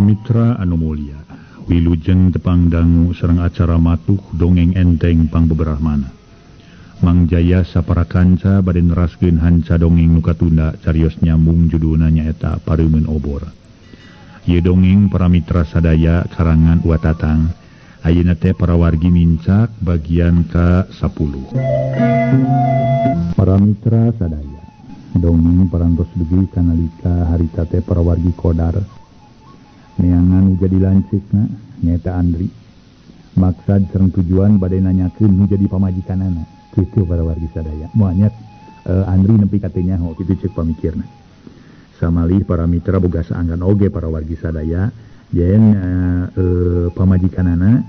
Para mitra anu mulia, wilujeng tepang dangu sareng acara matuh dongeng enteng pangbeberahmana. Mang Jaya sapara kanca bade neraskeun hanca dongeng nu katunda carios nyambung judulna nyaeta Pareumeun Obor. Ieu dongeng para mitra sadaya karangan Wa Tatang. Ayeuna teh para wargi mincak bagian ka-10. Para mitra sadaya, dongeng parantos dugi kanalika harita teh para wargi Kodar. Neangan nu jadi lanceukna nyaeta Andri. Maksad sareng tujuan bade nanyakeun nu jadi pamajikanana. Kitu para wargi sadaya. Moal Andri nepi ka teu nyaho kitu ceuk pamikirna. Samalih para mitra boga saangkan oge para wargi sadaya yen pamajikanana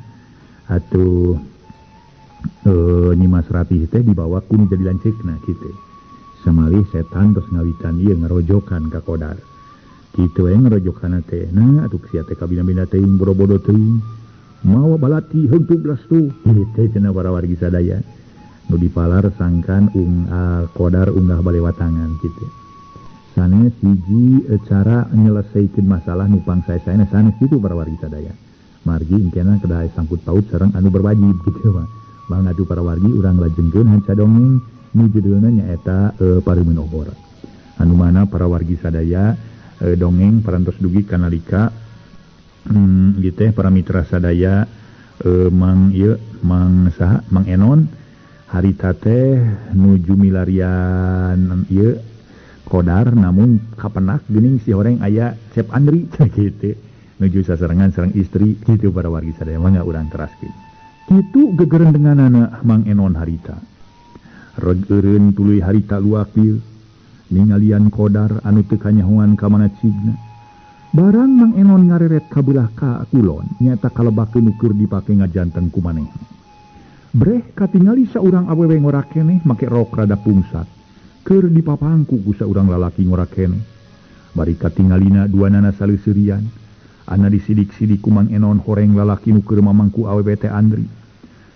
atuh Nyimas Ratih teh dibawa ku nu jadi lanceukna kitu. Samalih setan terus ngawitan ieu ngarojokan ka Kodar. Kitu we ngarojokana teh. Nah atuh sia teh kabina-bina teuing boro-bodo teuing. Mawa balati heuntug lastu. Kitu cenah para wargi sadaya. Nu dipalar sangkan Kodar unggah balewatangan kitu. Sanes hiji cara nyelesaikeun masalah nu pangsae-saena sanes kitu para wargi sadaya. Margi engkena kedah sangkut paut sareng anu berwajib kitu mah. Bang atuh para wargi urang lajengkeun hanca dongeng nu judulna nyaeta Pareumeun Obor. Anu mana para wargi sadaya dongeng parantos dugi kanalika ieu teh para mitra sadaya Mang ieu Mang saha Mang Enon harita teh nuju milarian ieu Kodar namun kapenak geuning si horeng aya Cep Andri kitu nuju sasarengan sareng istri kitu para wargi sadaya mangga urang teraskeun. Kitu gegerendenganana Mang Enon harita. Reg eureun tuluy harita luak ieu ningalian Kodar anu teu kanyahoan ka mana cigna. Barang Mang Enon ngareret ka beulah ka kulon nyaeta kalebakeun nu keur dipake ngajanteng ku manehna. Breh katingali saurang awewe ngora keneh make rok rada pungsat. Keur dipapangku ku saurang lalaki ngora keneh. Bari katingalina duanana saleuserian. Ana disidik-sidik ku Mang Enon horeng lalaki nu keur mamangku awewe teh Andri.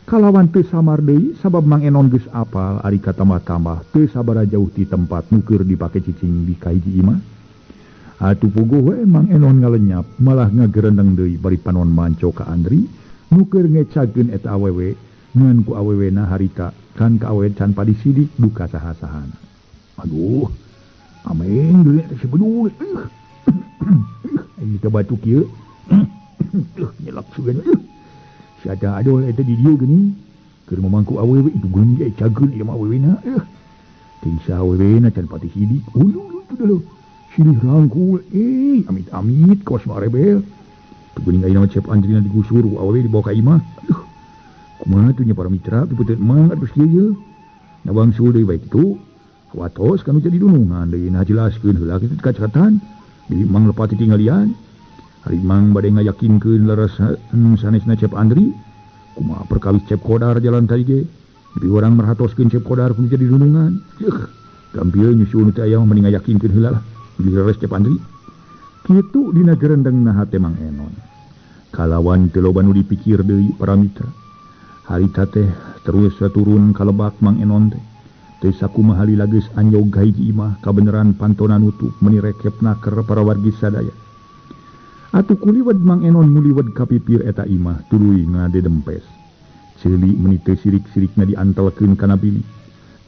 Kalawan teu samar deui sabab Mang Enon geus apal ari katambah-tambah teu sabaraha jauh ti tempat nu keur dipake cicing di kahiji imah. Atuh puguh we Mang Enon ngalenyap malah ngagerendeng deui bari panon manco ka Andri nu keur ngecageun eta awewe ngan ku awewena harita kan ka awewe can padisidik duka saha-sahana. Aduh, ameng deui teh si bedul. Ini teh batuk ieu. Nyelak sugan. Si ada adol eta di dieu geuning. Keur mamangku awewe itu geuning ge cageun ieu mah awewena. Ting saawewena can pati sidik. Ulu tu dulu. Silih rangkul. Amit-amit kawas mah rebel. Tu geuning ayeuna mah Cep Andrina digusur ku awewe dibawa ka imah. Aduh. Kumaha tuh nya para mitra pipeuteup mang atuh kieu ye. Na wangsul deui bae kitu. Watos kanu jadi dunungan deui nah jelaskeun heula kitu kacatan. Di mang lepat tinggalian. Ari mang bade ngayakinkeun leres sanesna Cep Andri. Kumaha perkawis Cep Kodar jalan tadi ge. Di urang merhatoskeun Cep Kodar kudu jadi dunungan. Yeuh, gampil nyusul nu teh aya mah mending ngayakinkeun heula lah. Di leres Cep Andri. Kitu dina gerendengna hate Mang Enon. Kalawan teu loba nu dipikir deui para mitra. Harita teh terus turun ka lebak Mang Enon teh. Teu sakumaha lila geus anjog ka hiji imah kabeneran pantona nutup meuni rekep naker para wargi sadaya. Atuh kuliwed Mang Enon muliwed ka pipir eta imah tuluy ngadedempes. Ceuli meuni teu sirik-sirikna diantelkeun kana bilik.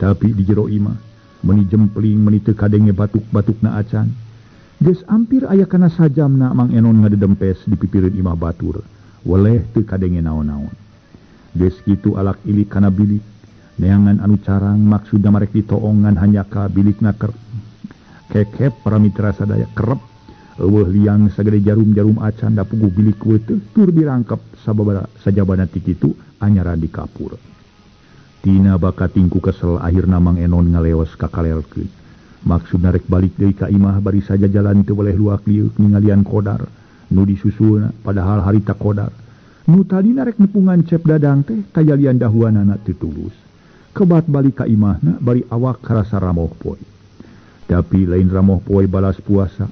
Tapi di jero imah meuni jempling meuni teu kadenge batuk-batukna acan. Geus ampir aya kana sajamna Mang Enon ngadedempes di pipireun imah batur. Weleh teu kadenge naon-naon. Geus kitu alak ilik kana bilik. Neangan anu carang maksudna marek ditoongan hanyaka bilikna kekep para mitra sadaya kerep eueuh liang sagede jarum-jarum acan da puguh bilik teu tur dirangkep sababara sajabana ti kitu anyaran di kapur. Tina bakatingku kesel akhirna Mang Enon ngaleos ka kalerkeun. Maksudna rek balik deui ka imah bari saja jalan teu boleh luak liuk ningalian Kodar nu disusulna padahal harita Kodar nu tadina rek nepungan Cep Dadang teh kajalian dahuanana teu tulus. Kebat balik ka imahna bari awak karasa ramoh poe. Tapi lain ramoh poe balas puasa.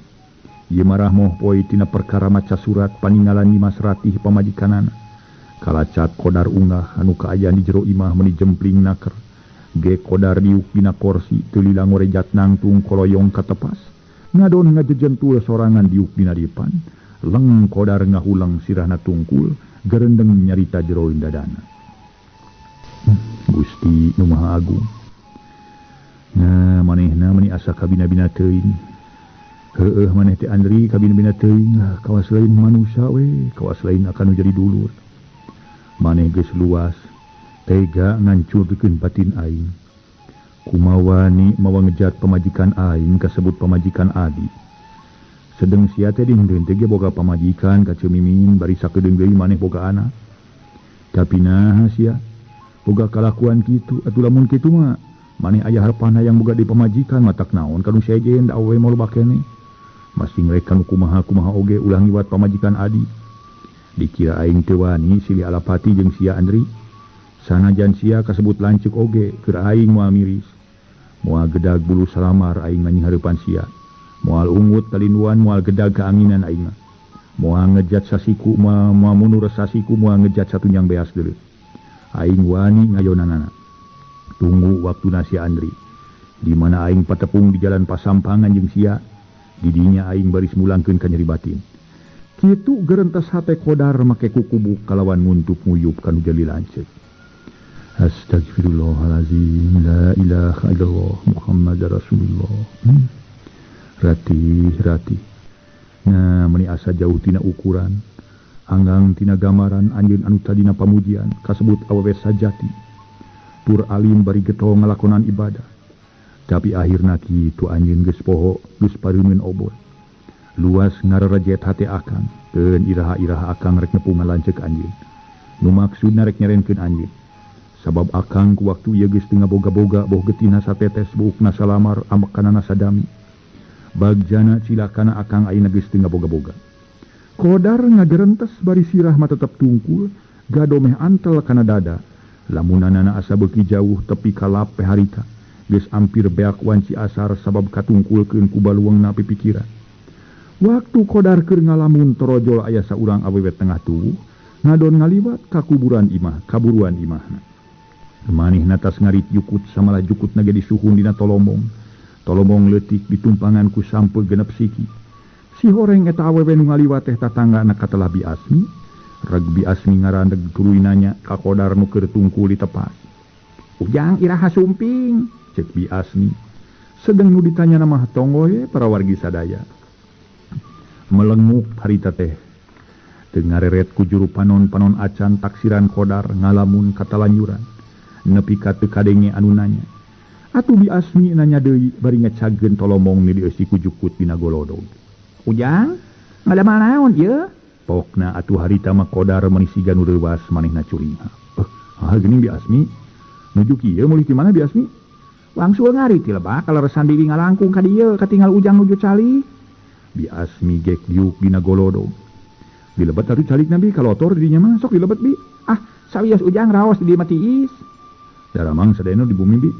Ieu marah moh poe tina perkara maca surat paninggalan Nyimas Ratih pamajikanana. Kalacat Kodar unggah anu kaayaan di jero imah meuni jempling naker. Ge Kodar diuk dina korsi teu lila ngorejat nangtung koloyong katepas. Ngadon ngajejentul sorangan diuk dina dipan. Leng Kodar ngahulang sirahna tungkul gerendeng nyarita jeroin dadana. Gusti nu Maha Agung. Nah manehna meni asa kabina-bina teuing. Heueuh maneh teh Andri kabina-bina teuing lah kawas lain manusia we, kawas lain akan jadi dulur. Maneh geus luas tega ngancurkeun batin aing. Kumawani mawa ngejat pamajikan aing kasebut pamajikan adi. Sedeng sia teh dihenteu ge boga pamajikan ka Ceu Mimin bari sakedeung deui maneh boga anak. Tapi naha sia boga kalakuan kitu atuh lamun kitu mah maneh aya harepana yang boga di pamajikan matak naon kanu sejen da awewe moal bakene. Masing rek kanu kumaha-kumaha oge ulah ngiwat pamajikan adi. Dikira aing teu wani silih alapati jeung sia Andri. Sanajan sia kasebut lanceuk oge keur aing moal miris. Moal gedag bulu salamar aing mah nyinghareupan sia. Moal ungut kalinduan moal gedag kaanginan aing mah. Moal ngejat sasiku moal mundur sasiku moal ngejat satunyang beas deuleu. Aing wani ngayonanana. Tunggu waktu sia Andri. Di mana aing patepung di jalan pasampangan jeung sia, didinya aing baris mulangkeun ka nyeri batin. Kitu gerentes hate Kodar make kukubuk kalawan nguntup nguyup kanu jadi lanceuk. Astagfirullahalazim, la ilaha illallah Muhammad Rasulullah. Ratih, ratih. Nah, meni asa jauh tina ukuran, anggang tina gambaran anjeun anu tadina pamujian kasebut awewe sajati. Tur alim bari getol ngalakonan ibadah. Tapi akhirna kitu anjeun geus poho, geus pareumeun obor. Luas ngarerejet hate akang, keun iraha-iraha akang rek nepungan lanceuk anjeun. Nu maksudna rek nyerenkeun anjeun. Sabab akang ku waktu ieu geus teu ngaboga-boga boh getina satetes buukna salamar amekanana sadami. Bagjana cilakana akang ayeuna geus teu ngaboga-boga. Kodar ngagerentes bari sirah mah tetep tungkul, gadomeh antel kana dada. Lamunanana asa beuki jauh tepi ka lape harita. Geus ampir beak wanci asar sabab katungkulkeun ku baluangna pipikiran. Waktu Kodar keur ngalamun torojol aya saurang awewe tengah tuwuh, ngadon ngaliwat ka kuburan imah, kaburuan imahna. Manehna tas ngarit jukut samalah jukutna ge disuhun dina tolombong. Tolombong leutik ditumpangan ku sampe genep siki. Si horeng eta awewe nu ngaliwat teh tatanggana katelah Bi Asmi. Reg Bi Asmi ngarandeg tuluy nanya ka Kodar nu keur tungkul di tepas. Ujang iraha sumping, cek Bi Asmi. Sedeng nu ditanya mah tonggoh para wargi sadaya. Melenguk harita teh. Teu ngareret ku juru panon-panon acan taksiran Kodar ngalamun katalanjuran. Nepi ka teu kadenge anu nanya. Atuh Bi Asmi nanya deui bari ngecageun tolomong nu dieusi ku jukut dina golodog. Ujang, ngadamel naon ieu? Pokna atuh harita mah Kodar meuni siga nu reuwas manehna curinga. Ah geuning Bi Asmi. Nuju kieu meulih ti mana Bi Asmi? Wangsul ngari ti lebak kaleresan deui ngalangkung ka dieu katingal Ujang nuju calik. Bi Asmi gek diuk dina golodog. Dilebet atuh calik nabi kalotor di dinya mah sok dilebet bi. Ah, sawios Ujang raos di dieu mah tiis. Daramang sadayana di bumi bi.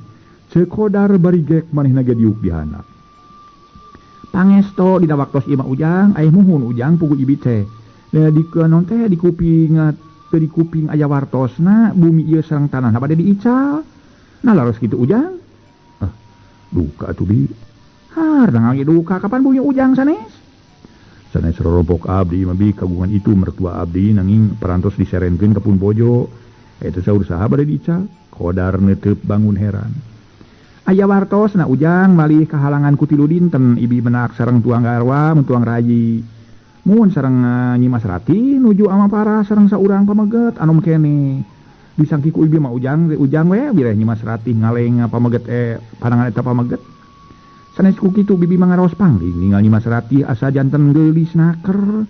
Ceuk Kodar bari gek manehna ge diuk di handap. Pangesto dina waktos ieu mah Ujang, aya muhun Ujang pugu ibi teh. Da di naon teh di kuping teu di kuping aya wartosna bumi ieu sareng tanahna bade diical. Nah laros kitu Ujang. Ah, duka atuh bi. Har da duka kapan bumi Ujang sanes? Sanes rorompok abdi mah bi kagungan itu mertua abdi nanging parantos diserenkeun ka pun bojo. Eta saur saha bade diical? Kodar neuteub bangun heran. Aya wartos na Ujang malih kahalangan ku tilu dinten ibi menak sareng tuang garwa mun tuang rayi. Mun sareng Nyi Mas Ratih nuju ama parah sareng saurang pameget anu kene. Disangki ku ibi mah Ujang Ujang we bireh Nyi Mas Ratih ngaleng pameget panangan eta pameget. Sanes ku kitu bibi mah ngaraos pangling ninggal Nyi Mas Ratih asa janten geulis naker.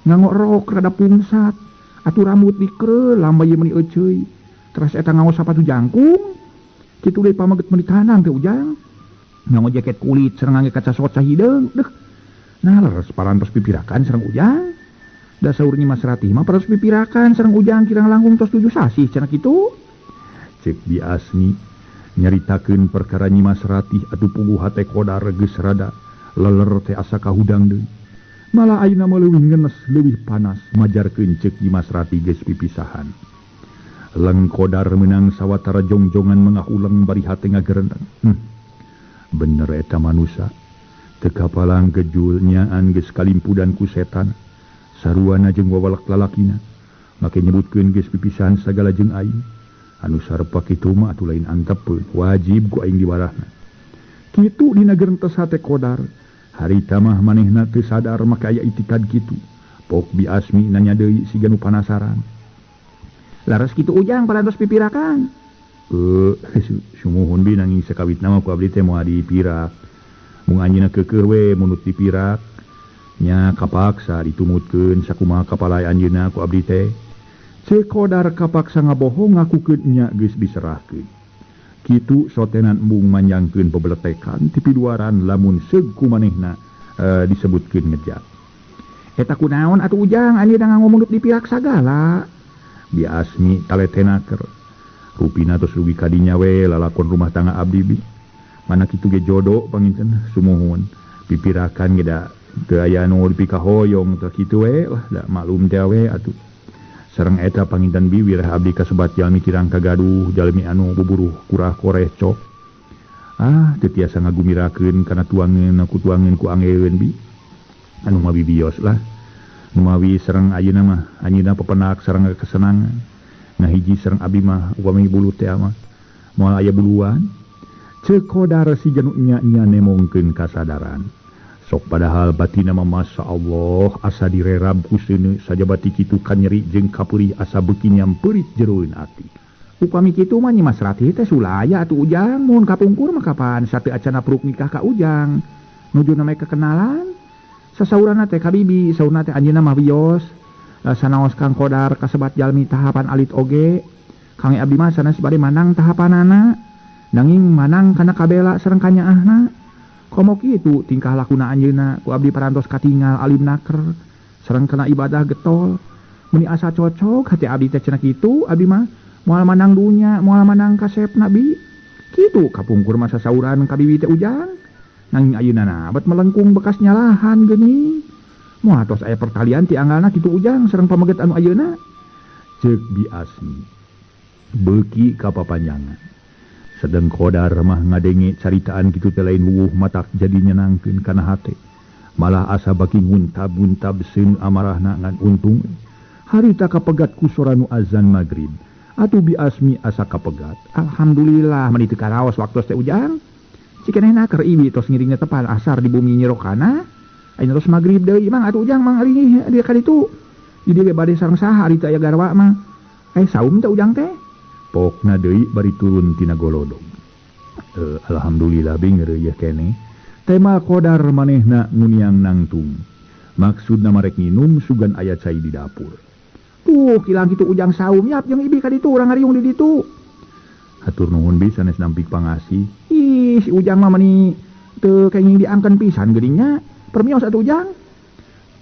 Nganggo rok rada pungsat. Atuh rambut dikereul lambay meuni euceuy. Teras eta ngaos sapatu jangkung. Kitu deui pameget meuni tanang teh Ujang. Nganggo jaket kulit sareng ngangge kaca soca hideung. Deuh. Nah leres parantos pipirakan sareng Ujang. Da saur Nyi Mas Ratih mah parantos pipirakan sareng Ujang kirang langkung tos 7 sasih cenah kitu. Cek Bi Asmi nyaritakeun perkara Nyi Mas Ratih atuh puguh hate Kodar geus rada leler teh asa kahudang deui. Malah ayeuna mah leuwih ngenes leuwih panas majarkeun ceuk Nyi Mas Ratih geus pipisahan. Leng Kodar menang sawatara jongjongan mengahuleng bari hate ngagerendeng. Bener eta manusa. Teu kapalang gejul nyaan geus kalimpudan ku setan. Saruana jeung wawalak lalakina. Make nyebutkeun geus pipisahan sagala jeung aing. Anu sarepa kitu mah atuh lain antepeun, wajib ku aing diwarahna. Kitu dina gerentes hate Kodar. Harita mah manehna teu sadar make aya itikad kitu. Pok Bi Asmi nanya deui siga nu panasaran. Laras kitu Ujang parantos pipirakan. Sumuhun bi nanging sakawitna mah ku abdi teh moal dipirak. Mung anjeunna keukeuh we munut dipirak. Nya kapaksa ditumutkeun sakumaha kapalai anjeunna ku abdi teh. Ceuk Kodar kapaksa ngabohong ngakukeun nya geus diserahkeun. Kitu sotenan embung manjangkeun pebeletekan ti piduaran lamun seug ku manehna disebutkeun ngejat. Eta kunaon atuh Ujang anjeunna ngangomong dipirak sagala. Bi Asmi taletenaker. Rupina tos rugi kadinya we lalakon rumah tangga abdi bi. Mana kitu ge jodoh panginten sumuhun. Pipirakan ge da teu aya nu dipikahoyong teh kitu we lah da maklum teh we atuh. Sareng eta panginten bi wirah abdi kasebat jalmi kirang kagaduh jalmi anu buburuh kurah koreh cok. Ah teu tiasa ngagumirakeun kana tuangeun ku tuangeun ku angeun bi. Anu mah bibios lah. Nu mawi sareng ayeuna mah anjeunna pepenak sareng kesenangan. Ngahiji sareng abdi mah upami bulu teh mah moal aya buluan. Ceuk Kodar si janu nya-nya nemongkeun kasadaran. Sok padahal batina mah masya Allah asa direrab ku seuneu sajabati kitu kanyeri jeung kapeurih asa beuki nyamperit jeroeun ati. Upami kitu mah Nyi Mas Ratih teh sulaya atuh Ujang mun kapungkur mah kapan sateu acana pruk nikah ka Ujang. Nuju namanya kekenalan. Sasaurana teh ka bibi, saurna teh anjeunna mah wios. Sanaos Kang Kodar kasebat jalmi tahapan alit oge. Kang abdi mah sanes bade manang tahapanana. Nanging manang kana kabela sareng kanyaahna. Komo kitu tingkah lakuna anjeunna ku abdi parantos katingal alim naker sareng kana ibadah getol. Meuni asa cocok hati abdi teh cenah kitu abdi mah moal manang dunya, moal manang kasepna bi. Kitu kapungkur mah sasauran ka bibi teh Ujang. Nanging ayeuna na bet melengkung bekas nyalahan geuning. Moal tos aya pertalian ti anggalna kitu Ujang sareng pameget anu ayeuna. Ceuk Bi Asmi beuki ka papanjangan. Sedeng Kodar mah ngadenge caritaan kitu teh lain wuwuh matak jadi nyenangkeun kana hate. Malah asa baki nguntab-nguntab seun amarahna ngan untung. Harita kapegat ku sora nu azan magrib. Atuh Bi Asmi asa kapegat. Alhamdulillah meuni teu karaos waktos teh Ujang. Cikenehna keur iwi tos ngiringna tepan asar di bumi Nyi Rokana. Ayeuna tos magrib deui mang atuh Ujang mang ari dia ka ditu. Di dieu bade sareng saha ari teu aya garwa mah. Saum teh Ujang teh. Pokna deui bari turun tina golodog. Alhamdulillah bi ngeureuyeuh keneh. Tema Kodar manehna nguniang nangtung. Maksudna marek nginum sugan aya cai di dapur. Tuh kilang kitu Ujang saum yap jeung ibi ka ditu urang ngariung di ditu. Hatur nuhun bi sanes nampik pangasih. Ih si Ujang mah meuni teu kenging diangkeun pisan geuning nya. Permios atuh Ujang.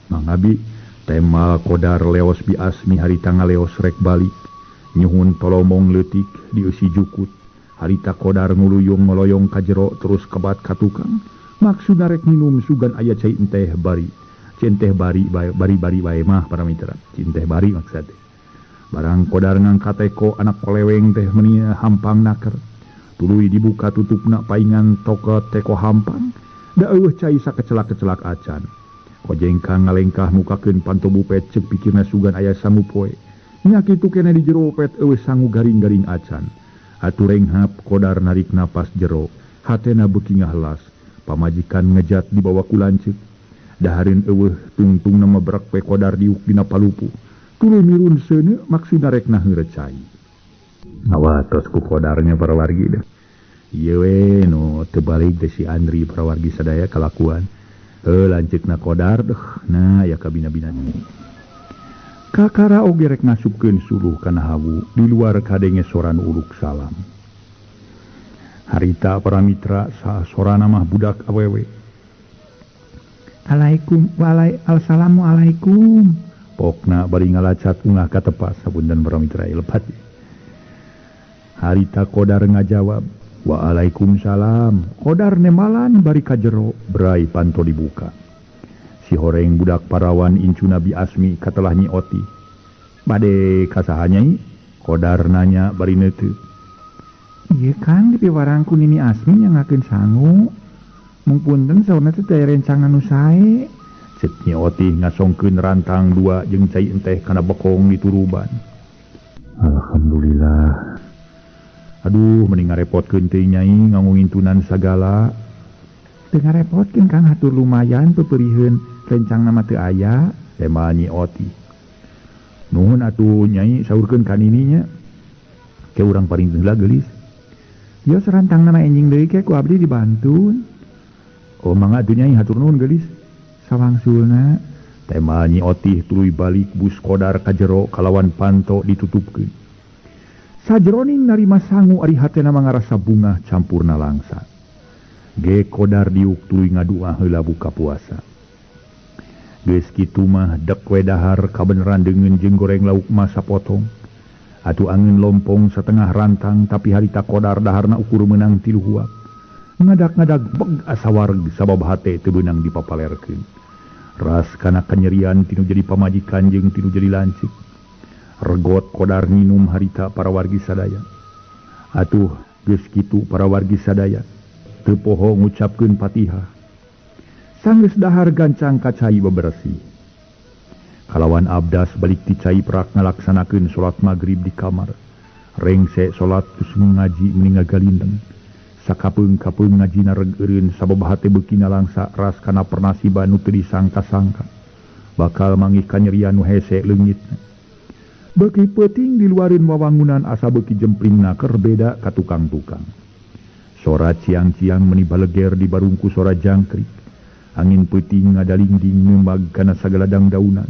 Mangga bi. Tema Kodar leos Bi Asmi harita ngaleos rek balik. Nyuhun tolomong leutik dieusi jukut. Harita Kodar nguluyung ngoloyong ka jero terus kebat ka tukang. Maksudna rek minum sugan aya cai enteh bari. Cai enteh bari bari-bari wae mah para mitra. Cai enteh bari maksud teh. Barang Kodar ngangkat teko anak koleweng teh meuni hampang naker. Tuluy dibuka tutupna paingan toko teko hampang. Da eueuh cai sakecelak-kecelak acan. Kojengkang ngalengkah mukakeun panto bupet ceuk pikirna sugan aya sangu poe. Nya kitu keneh di jero pet eueuh sangu garing-garing acan. Atuh renghap Kodar narik napas jero, hatena beuki ngahelas. Pamajikan ngejat dibawa ku lanceuk. Dahareun eueuh tungtungna mabrak we Kodar diuk dina palupuh. Tuluy mirun seuneu maksudna rek naheureuh cai. Ngawatos ku Kodarnya para wargi deh. Ieu we nu teu balik teh si Andri para wargi sadaya kalakuan. Lanceukna Kodar deuh nah aya kabina-bina. Kakara oge rek ngasupkeun suluh kana hawu di luar kadenge soran uluk salam. Harita para mitra sorana mah budak awewe. Alaikum walai assalamu alaikum. Pokna bari ngalacat ungah katepas sapunten para mitra lepat. Harita Kodar ngajawab, waalaikumsalam. Kodar nemalan bari ka jero brai panto dibuka. Si horeng budak parawan incuna Bi Asmi katelah Nyi Oti. Bade kasaha Nyai? Kodar nanya bari neuteup. Ieu Kang dipiwarang ku Nini Asmi nyangakeun sangu. Mung punten saurna teh teu aya rencangan nu sae. Cek Nyi Otih ngasongkeun rantang dua jeung cai enteh kana bekong dituruban. Alhamdulillah. Aduh mending ngarepotkeun teh Nyai ngangungintunan sagala. Teu ngarepotkeun Kang hatur lumayan peperiheun rencang nama teu aya, tema Nyi Otih. Nuhun atuh Nyai saurkeun ka nininya. Ke urang paling heula geulis. Yo serantang nama enjing deui ke ku abdi dibantun. Oh mangga atuh Nyai hatur nuhun geulis. Sawangsulna tema Nyi Otih tuluy balik bus Kodar ka jero kalawan panto ditutupkeun. Sajroning narima sangu ari hatena mangarasa bungah campurna langsa. Ge Kodar diuk tuluy ngadua heula buka puasa. Geus kitu mah dek we dahar kabeneran deungeun jeung goreng lauk mah sapotong. Atuh angeun lompong setengah rantang tapi harita Kodar daharna ukur meunang 3 huap. Ngadak-ngadak beg asa wareg sabab hate teu beunang dipapalerkeun. Ras kana kanyerian tinu jadi pamajikan jeung tinu jadi lanceuk. Regot Kodar nginum harita para wargi sadaya. Atuh geus kitu para wargi sadaya teu poho ngucapkeun Fatihah. Sanggeus dahar gancang ka cai bebersih. Kalawan abdas balik ti cai prak ngalaksanakeun salat magrib di kamar. Rengse salat terus ngaji meni ngagalindeng. Sakapeung-kapeung ngajina reg eureun sabab hate beuki nalangsa ras kana pernasiban nu teu disangka-sangka. Bakal manggih kanyerian nu hese leungitna. Beuki peuting diluareun wawangunan asa beuki jemplingna keur beda ka tukang-tukang. Sora ciang-ciang meni baleger di barungku sora jangkrik. Angin peuting ngadalingding nembag kana sagaladang daunan.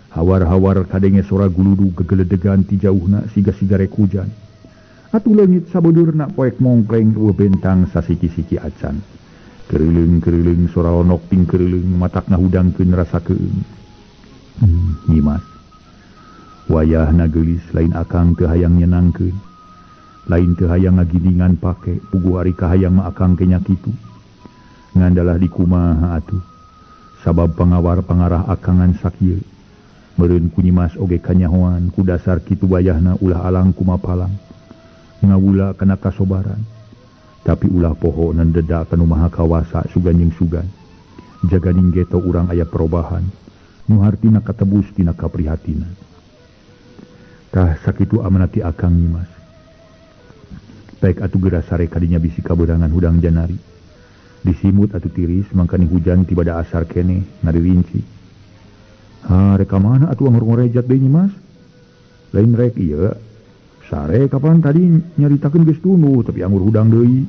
Hawar-hawar kadenge sora guludu gegeledegan ti jauhna siga-siga rek hujan. Atuh leungit sabeudurna poek mongkleng eueuh bentang sasiki-siki acan. Keureuleung-keureuleung sora onok ting keureuleung matak ngahudangkeun rasa keung. Nyimas. Wayahna geulis lain akang teu hayang nyenangkeun. Lain teu hayang ngagindingan pake puguh ari kahayang mah akang ke nya kitu. Ngandalah dikumaha atuh. Sabab pangawar pangarah akangan sakieu. Meureun ku Nyimas oge kanyahoan ku dasar kitu wayahna ulah alang kumapalang. Ngawula kana kasobaran. Tapi ulah poho nendeda kanu maha kawasa sugan jeung sugan. Jaganing geto urang aya perobahan. Nu hartina katebus tina kaprihatinan. Tah sakitu amanati akang Nyimas. Baik atuh geura sare kadinya bisi kabeurangan hudang janari. Disimut atuh tiris mangkani hujan tibada asar keneh ngaririnci. Ha rek ka mana atuh anggur ngorejat deui Nyimas? Lain rek ieu. Sare kapan tadi nyaritakeun geus tunduh tapi anggur hudang deui.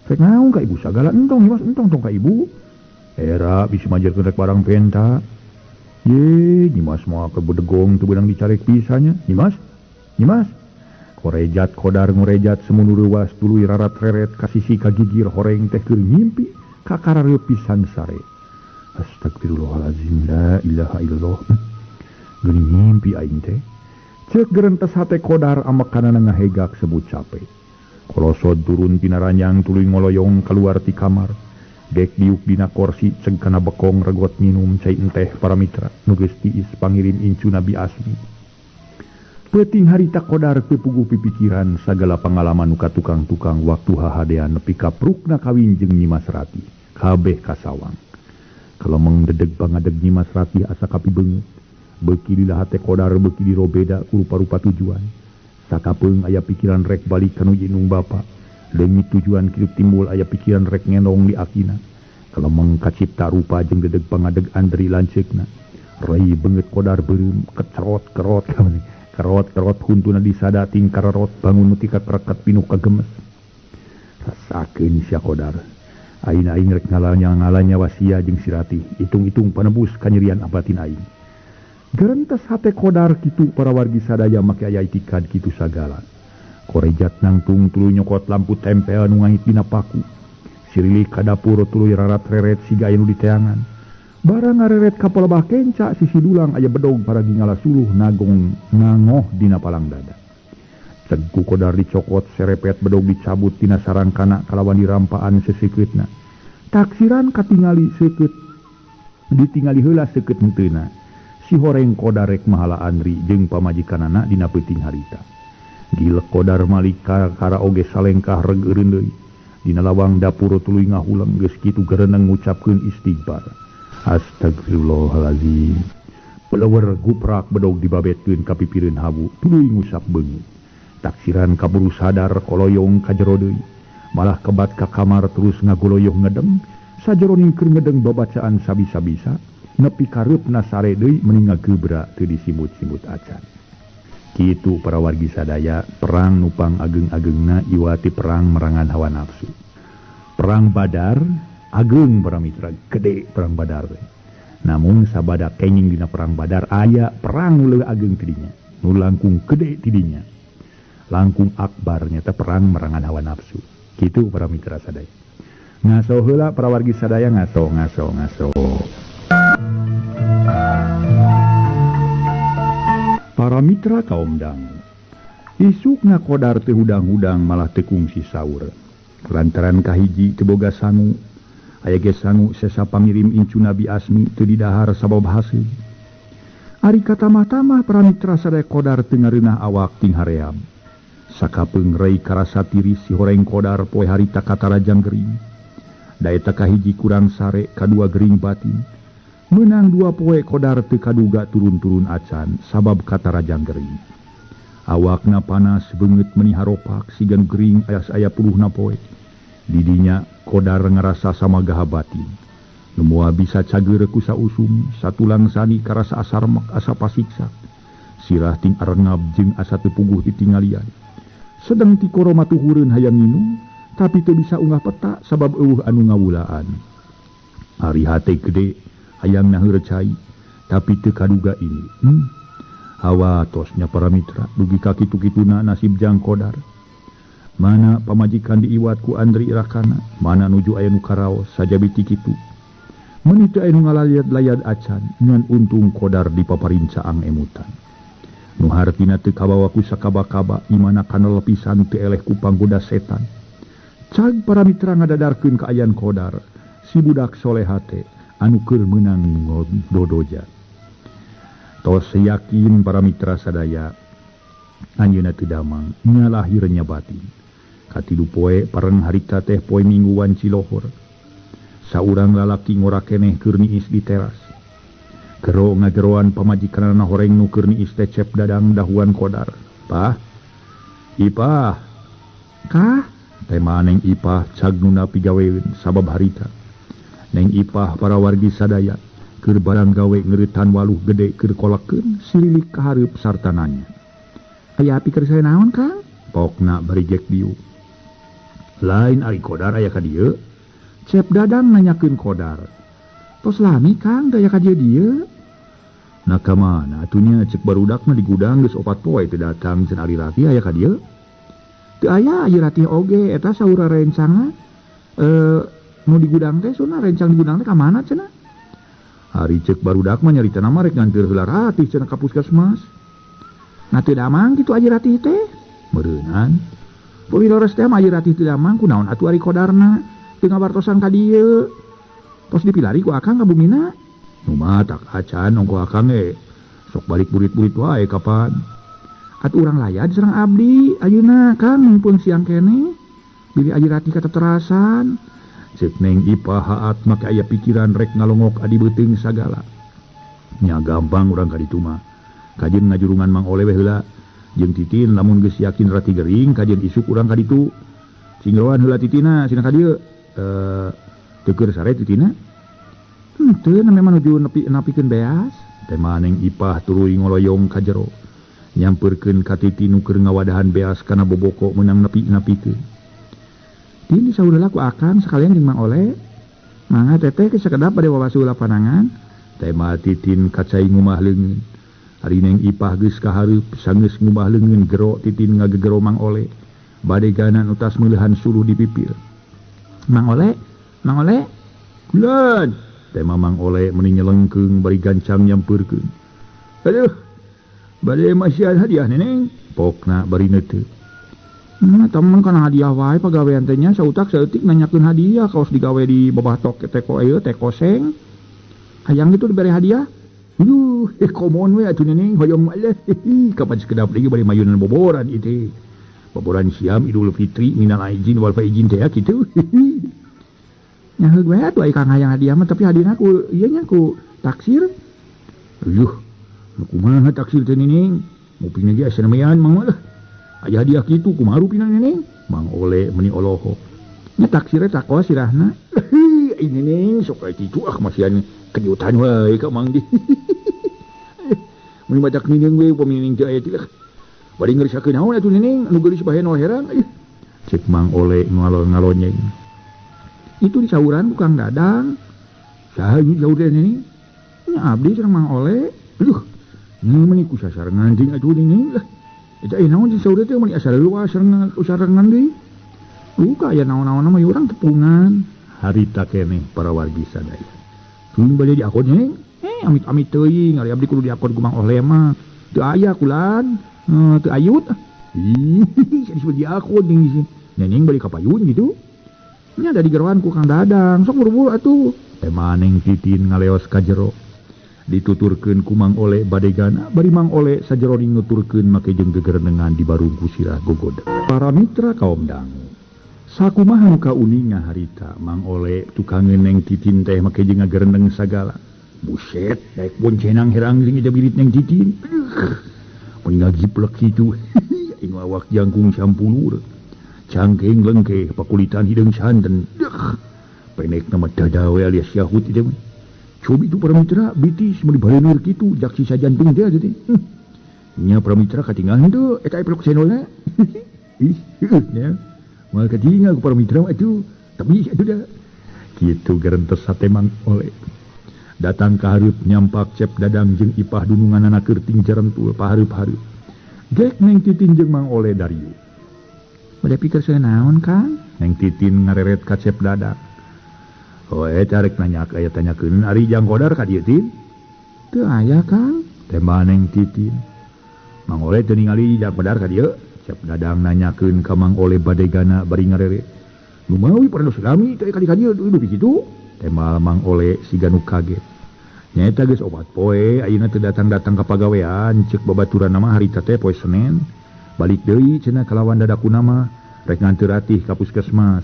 Rek naon ka ibu sagala entong Nyimas entong tong ka ibu. Era bisi majerkeun rek barang penta. Ye Nyimas moal ke bedegong teu beunang dicarek pisanya. Nyimas? Nyimas? Korejat Kodar ngorejat semunu reuwas tuluy rarat reret ka sisi kagigir horeng teh keur ngimpi kakarareup pisan sare. Astagfirullahalazim la ilaha illallah. Geuning ngimpi aing teh. Ceuk gerentes hate Kodar amekanana ngahegak sebut cape. Kolosod turun tina ranjang tuluy ngoloyong kaluar ti kamar. Dek diuk dina korsi ceg kana bekong regot minum cai enteh para mitra nu geus tiis pangirim incu Nabi Asmi. Peuting harita Kodar puguh pipikiran sagala pangalaman nu ka tukang-tukang waktu hahadean nepi ka prukna kawin jeung Nyimas Ratih kabeh kasawang. Kalemeng dedeg pangadeg Nyimas Ratih asa kapibeungeut. Beuki lila hate Kodar beuki dirobeda ku rupa-rupa tujuan. Sakapeung aya pikiran rek balik kanu indung bapa. Leungit tujuan kitu timbul aya pikiran rek ngendong di akina. Kalemeng kacipta rupa jeung dedeg pangadeg Andri lanceukna. Rai beungeut Kodar beureum kecerot-kerot kerot-kerot huntuna disada tingkar rot bangun nu tika kereket pinuh kagemes. Rasakeun sia Kodar. Ayeuna aing rek ngalanya wasia jeung si Ratih. Hitung-hitung panebus kanyerian abatin aing. Gerentes hate Kodar kitu para wargi sadaya make aya itikad kitu sagala. Korejat nangtung tuluy nyokot lampu tempel nu ngahit dina paku. Sirilik ka dapur tuluy rarat reret siga aya nu diteangan. Barang ngareret ka palebah kenca sisi dulang aya bedog paragi ngalasuluh nagong ngangoh dina palang dada. Ceg ku Kodar dicokot serepet bedog dicabut tina sarangkana kalawan dirampaan sesikeutna. Taksiran katingali seukeut ditingali heula seukeut henteuna. Si horeng Kodar rek mahala Andri jeung pamajikanana dina peuting harita. Gilek Kodar malik kakara oge salengkah reg eureun deui. Dina lawang dapur tuluy ngahuleng geus kitu gereneng ngucapkeun istighfar. Astagfirullahalazim. Pelewer guprak bedog dibabetkeun ka pipireun habu tuluy ngusap beungeut. Taksiran kaburu sadar koloyong ka jero deui. Malah kebat ka kamar terus ngagoloyong ngedeng. Sajeroning keur ngedeng babacaan sabisa-bisa nepi kareupna sare deui meni ngagebra teu disimut-simut acan. Kitu para wargi sadaya, perang nupang ageng-agengna iwati perang merangan hawa nafsu. Perang Badar ageng para mitra, gede perang Badar teh. Namun sabada kenging dina perang Badar aya perang nu leuwih ageng tidinya, nu langkung gede tidinya. Langkung akbar nyata perang merangan hawa nafsu. Kitu para mitra sadaya. Ngaso heula para wargi sadaya, ngaso ngaso ngaso. Para mitra kaum dangu, isuk ngakodar teu hudang-hudang malah teu kungsi saur. Lantaran kahiji teu boga sangu, aya ge sangu sesa pangirim incu Nabi Asmi teu didahar sabab hasil. Ari katamah-tamah para mitra sadaya kodar teu ngareunah awak ting haream. Sakapeung rei karasa tiris si horeng kodar poe harita katarajang gering. Da eta kahiji kurang sare, kadua gering batin. Menang dua poe kodar teu kaduga turun-turun acan sabab katarajang gering. Awakna panas beungeut meni haropak siga nu gering ayas aya puluhna poe. Didinya kodar ngarasa samagaha batin. Nu moal bisa cageur ku sausum, satulang sani karasa asarmek asa pasiksa. Sirah ting arengab jeung asa teu puguh ditingalian. Sedeng ti koroma tuhureun hayang nginum, tapi teu bisa unggah peta sabab eueuh anu ngawulaan. Ari hate gede hayang naheur cai, tapi teu kaduga ini. Hawa tosnya para mitra, dugi ka kitu-kituna nasib jang kodar. Mana pamajikan diiwat ku Andri Rakana, mana nuju aya nu karaos sajabi ti kitu. Meuni teu aya nu ngalayad-layad acan, ngan untung kodar dipaparincaang emutan. Nu hartina teu kabawa ku sakaba-kaba, imana kanal pisan teu eleh ku panggoda setan. Cag para mitra ngadadarkeun kaayaan kodar, si budak soleha teh anu keur meunang dodoja. Tos yakin para mitra sadaya, anjeunna teu damang, nya lahirnya batin. Katilu poe pareng harita teh poe mingguan Cilohor. Saurang lalaki ngora keneh keur niis di teras. Gero ngageroan pamajikanana horeng nu keur niis teh Cep Dadang dahuan kodar. Pah? Ipah? Kah? Tema Neng Ipah cag nu napi gaweun sabab harita. Neng Ipah para wargi sadaya keur barang gawe ngeuretan waluh gede keur kolakeun sililik ka hareup sarta nanya. Aya pikir saya naon Kang? Pokna bari jek dieu. Lain ari kodar aya ka dieu. Cep Dadang nanyakeun kodar. Tos lami Kang teu aya ka dieu dieu. Nah ka mana atunya cek barudak mah di gudang geus opat poe teu datang cenah ari Ratih aya ka dieu. Teu aya ari Ratih oge eta saura rencangna nu di gudang teh sunah rencang di gudang teh ka mana cenah? Ari cek barudak mah nyaritana mah rek nganteur heula Ratih cenah ka puskesmas. Nah teu damang kitu aji Ratih teh. Meureunan. Puli leres teh mah aji Ratih teu damang kunaon atuh ari kodarna teu ngabartosan ka dieu. Tos dipilari ku akang ka bumina. Nu mah tak acan ongko akang ge sok balik burit-burit wae kapan. Atuh urang layad sareng abdi ayeuna Kang mumpung siang keneh. Bilih aji Ratih kateterasan. Cek Neng Ipah haat make aya pikiran rek ngalongok adi beuteung sagala. Nya gampang urang ka ditu mah. Kajeun ngajurungan Mang Oleh we heula. Jeung Titin lamun geus yakin Ratih gering kajeun isuk urang ka ditu. Cinggroan heula Titina cenah ka dieu. Teu keur sare Titina. Henteu na menuju nepi-nepikeun beas. Tema Neng Ipah tuluy ngoloyong ka jero. Nyampeurkeun ka Titin nu keur ngawadahan beas kana boboko meunang nepi-nepikeun. Tin disaur heula ku akang sakalian jeung Mang Oleh. Mangga teteh ke sakedap bade wawasu heula panangan. Tema Titin kacai ngumah leungeun. Ari Neng Ipah geus kahareup sanggeus ngumah leungeun gero Titin ngagegero Mang Oleh. Bade gana nu tas meuleuhan suluh di pipir. Mang Oleh, Mang Oleh. Kulan. Tema Mang Oleh meni nyelengkeung bari gancang nyampeurkeun. Aduh. Bade masihan hadiah Neneng. Pokna bari neuteup. Nah, temen kana hadiah wae pagawean teh nya sautak saeutik nanyakeun hadiah kaos digawe di babatok teko ieu teko seng. Hayang kitu dibere hadiah. Duh, komon we atuh Neneng hoyong mah leh. Kapan sakedap lagi bari mayunan boboran ieu teh. Boboran siam Idul Fitri minal aizin wal faizin teh kitu. Nya heug we atuh ai Kang hayang hadiah mah tapi hadiahna ku ieu nya ku taksir. Ayuh, nu kumaha taksir teh Nining? Mupina ge asa nemean Mang lah. Aya hadiah kitu kumaha rupina Nining? Mang Ole meni olohok. Nya taksirnya takoa sirahna. Ai Nining sok aya kitu ah masihan kejutan wae ka Mang di. Meni badak Nining we upami Nining teu aya teh. Bari ngerisakeun naon atuh Nining anu geulis bae nu herang. Cek Mang Ole ngalon-ngalonyeng. Itu disauran ku Kang Dadang. Saha ieu saur teh Nining? Nya abdi sareng Mang Ole. Aduh, meni ku sasarengan jeung atuh Nining lah. Eta euy naon sih saur teh meni asa leuwas sarengan deui. Luka aya naon-naon mah urang tepungan. Harita keneh para wargi sadaya. Tuluy bade diakon Nining. Amit-amit teuing ari abdi kudu diakon ku Mang Ole mah. Teu aya kulan, teu ayut. Ih, disebut diakon jeung sih. Nining bade ka payun gitu. Nya da digeroan ku Kang Dadang, sok buru-buru atuh. Teh maneng Titin ngaleos ka jero. Dituturkeun ku Mang Ole badegana, bari Mang Ole sajeroning nuturkeun make jeung gegerenengan di barung ku sirah gogoda. Para mitra kaum dangu. Sakumaha nu kauninga harita Mang Ole tukangeun Neng Titin teh make jeung ngagereneng sagala. Buset, daek boncenang herang jeung birit Neng Titin. Mun ngagiplek kitu. Ing awak jangkung sampulur. Cangkeng lengkeh pakulitan hideung santen. Pendek nama dada we alias yahut ieu mah. Cobi itu para mitra bitis meuli bareneur kitu jak sisa jantung teh teh. Nya para mitra katingal henteu eta epelok senolna. Ih, heueuh nya. Moal katingal ku para mitra atuh. Tapi atuh da. Kitu gerentes sate Mang Ole. Datang ka hareup nyampak Cep Dadang jeung Ipah dununganana keur tingjarentul pahareup-hareup. Gek Neng Titin jeung Mang Ole dariu. Bade pikir saya naon Kang? Neng Titin ngareret ka Cep Dadang. Oh, eta rek nanya aya tanyakeun ari Jang Kodar ka dieu Tin? Teu aya Kang. Tembak Neng Titin. Mang Ole teu ningali Jang Kodar ka dieu. Cep Dadang nanyakeun ka Mang Ole badegana bari ngareret. Lumawi parantos lami teh ka dieu dupi kitu. Tembak Mang Ole siga nu kaget. Nyaeta geus opat poe ayeuna teu datang-datang ka pagawean ceuk babaturan mah harita teh poe Senen. Balik deui cenah kalawan dadaku nama rek nganteur Ratih ka puskesmas.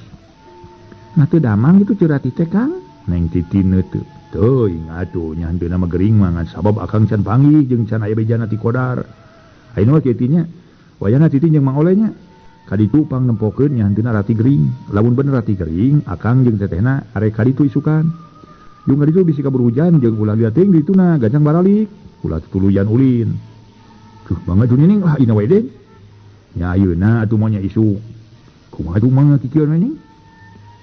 Nah teu damang gitu ceu Ratih teh Kang? Neng Titin teu. Teuing atuh nya henteu mah gering mah ngan sabab akang can panggih jeung can aya bejana ti Kodar. Ayeuna mah kieu nya wayahna Titin jeung Mang Ole nya. Ka ditu pang nempokeun nya henteu Ratih gering. Lamun bener Ratih gering akang jeung tetehna arek ka ditu isukan. Jeung ka ditu bisi kabur hujan jeung ulah liat teuing dituna gancang baralik. Ulah tutuluyan ulin. Duh banget tuh Nining lah ina we deui. Nya ayeuna atuh mah nya isu. Kumaha atuh mah kikieun we Ning?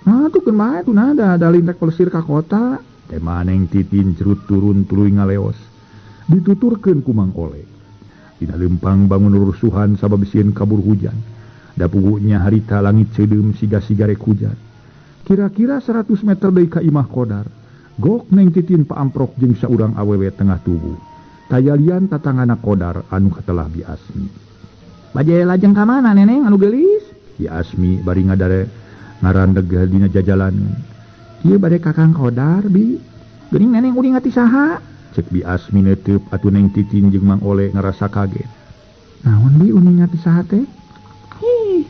Nah tuh keun bae tuh nah da lintek pelesir ka kota. Teh Neng Titin cerut turun tuluy ngaleos. Dituturkeun ku Mang Ole. Dina lempang bangun rusuhan sabab sieun kabur hujan. Da pugunya harita langit ceudeum siga-siga rek hujan. Kira-kira 100 meter deui ka imah Kodar. Gok Neng Titin paamprok jeung saurang awewe tengah tubuh. Tayalian tatangana Kodar anu katelah Bi Asmi. Baje lajeng ka mana Neneng anu geulis? Bi Asmi bari ngadare ngarandeg dina jajalanan. Ieu bade ka Kang Kodar Bi. Geuning Neneng uning ati saha? Cek Bi Asmi neuteub atuh Neng Titin jeung Mang Ole ngarasa kaget. Naon Bi uning ati saha teh? Ih,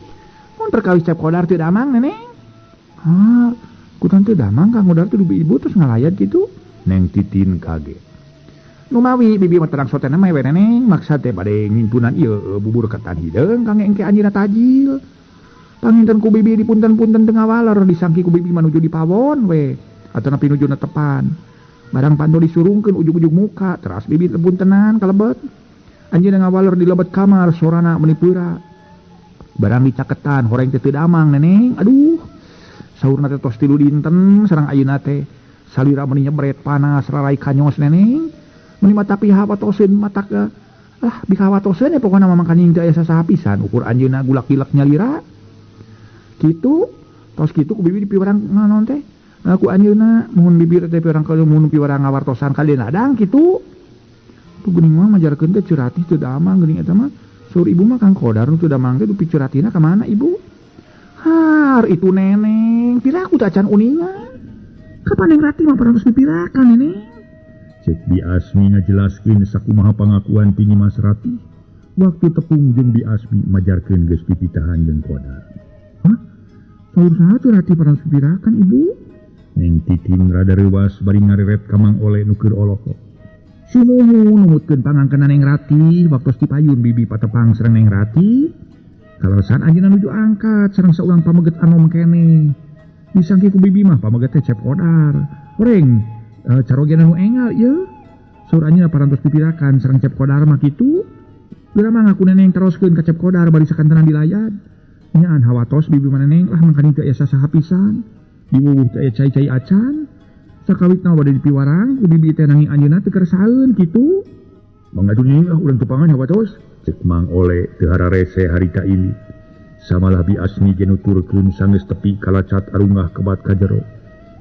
mun perkawis Cep Kodar teu damang Neneng. Ha, kutan teu damang Kang Kodar teh dubi ibu terus ngalayat kitu. Neng Titin kaget. Numawi bibi mah terang sotena mah we Neneng maksa teh bade ngimpunan ieu bubur ketan hideung kang engke anjeunna tajil. Panginten ku bibi dipunten-punten teu ngawaler disangki ku bibi manuju di pawon we atanapi nuju netepan. Barang pando disurungkeun ujug-ujug muka teras bibi puntenan kalebet. Anjeunna ngawaler di lebet kamar sorana meuni peura. Barang dicaketan horeng teh teu damang Neneng. Aduh. Saurna teh tos 3 dinten sareng ayeuna teh salira meuni nyebret panas rarai kanyos Neneng. Meuni mata pihawatoseun mata ke lah bikawatoseun ya pokona mah mangkaning teu aya sasaha pisan ukur anjeunna gulak-gilak nyalira. Kitu tos kitu ku bibi dipiwarang naon teh ku anjeunna mun bibi teh piwarang ka mun piwarang ngawartosan ka ladang kitu. Tuh geuning mah majarkeun teh Ceu Ratih teu damang geuning eta mah saur ibu mah Kang Kodar nu teu damang teh dupi Ceu Ratihna ka mana ibu? Har itu Neneng piraku teh acan uningan. Kapan Neng Ratih mah parantos dipirakan Neneng? Cek Bi Asmi ngajelaskeun sakumaha pangakuan ti Nyimas Ratih waktu tepung jeung Bi Asmi majarkeun geus pipitahan jeung Kodar. Hah? Saur saha teu Ratih parantos dipirakan ibu? Neng Titin rada reuwas bari ngareret ka Mang Ole nu keur olohok. Sumuhun numutkeun pangangkeun Neng Ratih waktos dipayun bibi patepang sareng Neng Ratih. Kaleresan anjeunna nuju angkat sareng saurang pameget anom keneh. Disangki ku bibi mah pameget teh Cep Kodar. Horeng carogena nu engal ieu. Saur anjeunna parantos pipirakan sareng Cep Kodar mah kitu. Geura mah ngaku neneng teroskeun ka Cep Kodar bari sakantenan dilayad. Nyaan hawatos bibi mah neneng lah mangkaning teu aya sasaha pisan. Diwuwuh teu aya cai-cai acan. Sakawitna bade dipiwarang ku bibi teh nanging anjeunna teu keresaeun kitu. Mangga atuh lah urang tepangan hawatos. Cek Mang Ole teu hararese harita ini. Samalah Bi Asmi ge nuturkeun sanggeus tepi kalacat arungah kebat ka jero.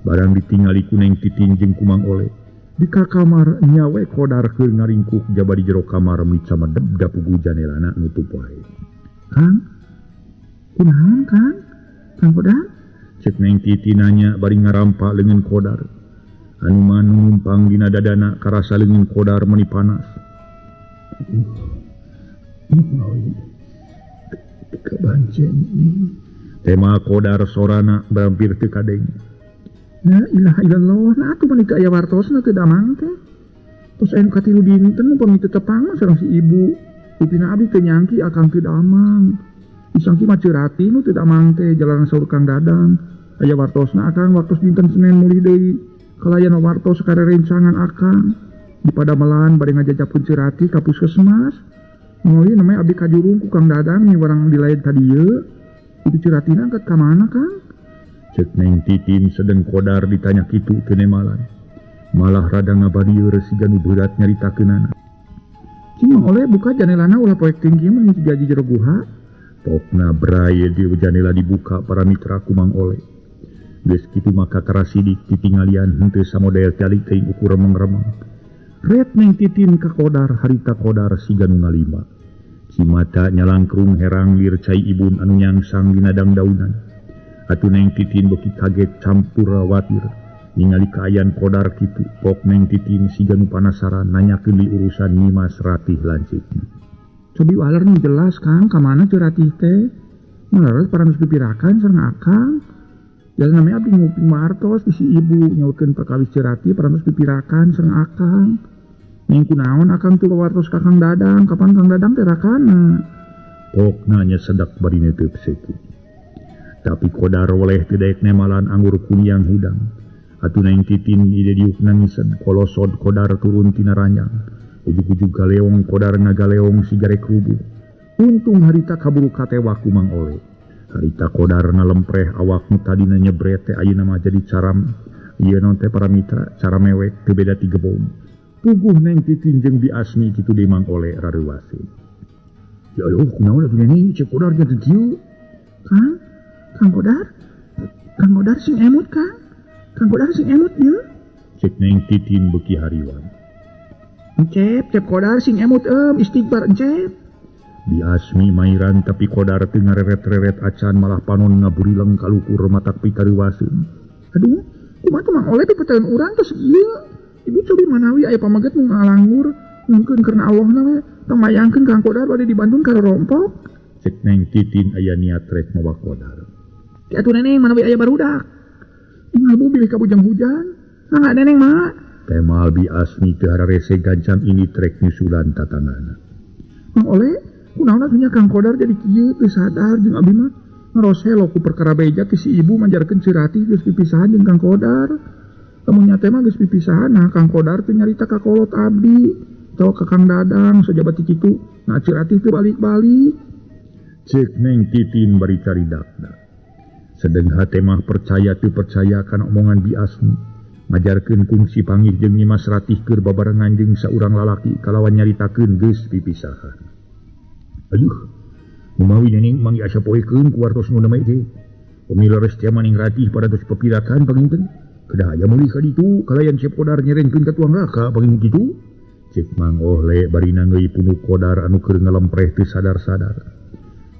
Barang ditingali ku Neng Titin jeung ku Mang Ole. Di ka kamar nyawe Kodar keur ngaringkuk jaba di jero kamar meuni camedeb dapugu janelana nutup wae. Kang, kunaon Kang? Kang Kodar? Cek Neng Titin nanya bari ngarampa leungeun Kodar. Anu manumpang dina dadana karasa leungeun Kodar meuni panas. Tema Kodar sorana berampir teu kadenge. La ilaha illallah, nah atuh mani teu aya wartosna teu damang teh. Tos aya nu katilu dinten upami teu tepang mah sareng si ibu. Upina abdi teu nyangki akang teu damang. Disangki mah Ceurati nu teu damang teh jalanan saur Kang Dadang. Aya wartosna akang waktos dinten Senin mulih deui. Kalayan wartos karerencangan akang. Di padamelan bade ngajajapkeun Ceurati ka puskesmas. Mulih namanya abdi kajurung ku Kang Dadang miwarang dilayad ka dieu. Itu Ceuratina angkat ka mana Kang? Cek Neng Titin sedeng Kodar ditanya kitu teu nemalan. Malah rada ngabadieur siga nu beurat nyaritakeunana. Cing Mang Ole buka janelana ulah poek tinggi mun siga di jero guha. Pokna braye di janela dibuka para mitra ku Mang Ole. Geus kitu maka karasidik titingalian henteu samodel calik teuing ukur remeng-remeng. Ret Neng Titin ka Kodar harita Kodar siga nu ngalima. Cimata nyalangkrung herang lir cai ibun anu nyangsang dina dangdaunan. Atuh Neng Titin beuki kaget campur khawatir ningali kaayaan Kodar kitu. Pok Neng Titin siga nu panasaran nanyakeun di urusan Nyimas Ratih lanceukna. Cobi waler nu jelas Kang ka mana Ceurati teh? Maleres parantos pipirakan sareng akang. Jalan namanya abdi nguping wartos di si ibu nyaurkeun perkawis Ceurati parantos pipirakan sareng akang. Neng kunaon akang teu wartos ka Kang Dadang, kapan Kang Dadang teh rakana? Pokna nya sedak bari neuteub seukeut. Tapi Kodar woleh teu daek nemalan anggur kuniang hudang. Atuh Neng Titin ide diuk nangisan kolosod Kodar turun tina ranjang. Ujug-ujug galeong Kodar ngagaleong sigarek rubuh. Untung harita kaburu katewa ku Mang Ole. Harita Kodar ngalempreh awak nu tadina nyebret teh ayeuna mah jadi caram ieu naon teh para mitra cara mewek teu beda ti gebom. Puguh Neng Titin jeung Bi Asmi kitu deui Mang Ole rareuwaseun. Ya aduh kunaon atuh Neng cek Kodar janten kieu. Kang, Kang Kodar? Kang Kodar sing emut Kang? Kang Kodar sing emut ieu? Cek Neng Titin beuki hariwang. Encep, Cep Kodar sing emut istighfar encep. Bi Asmi mairan tapi Kodar teu ngareret-reret acan malah panon ngaburileng kalukur matak pikareuwaseun. Aduh, kumaha tuh Mang Ole pipeuteun urang tos ieu? Ibu cobi manawi aya pameget nu ngalangur mungkin karena Allahna we tong mayangkeun Kang Kodar bade dibantun ka rompok. Cek Neng Titin aya niat rek mawa Kodar. Ki atuh neneng manawi aya barudak. Ingal bu bilih ka bujang hujan. Mangga neneng mah. Temal Bi Asmi teu hararese gancang ini trek nyusulan tatangana. Mang Ole, kunaon atuh nya Kang Kodar jadi kieu teu sadar jeung abdi mah ngaroselo ku perkara beja ti si ibu manjarkeun Ceurati geus pipisahan jeung Kang Kodar. Lamun nya teh mah geus pipisahan nah Kang Kodar teu nyarita ka kolot abdi atawa ka Kang Dadang sajabat ti kitu. Nah Ceurati teu balik-balik. Cek Neng Titin bari caridakna. Sedeng hate mah percaya teu percaya kana omongan Bi Asmi. Majarkeun kungsi panggih jeung Nyimas Ratih keur babarengan jeung saurang lalaki kalawan nyaritakeun geus pipisahan. Aduh, kumawi neneng manggi asa poekeun ku wartos nu damai teh. Pami leres teh maning Ratih parantos pepirakan panginten. Kedah aya meuli ka ditu kalayan Cep Kodar nyerenkeun ka tuang raka pangin kitu. Cek Mang Ole bari nangeui punuk Kodar anu keur ngalempreh teu sadar-sadar.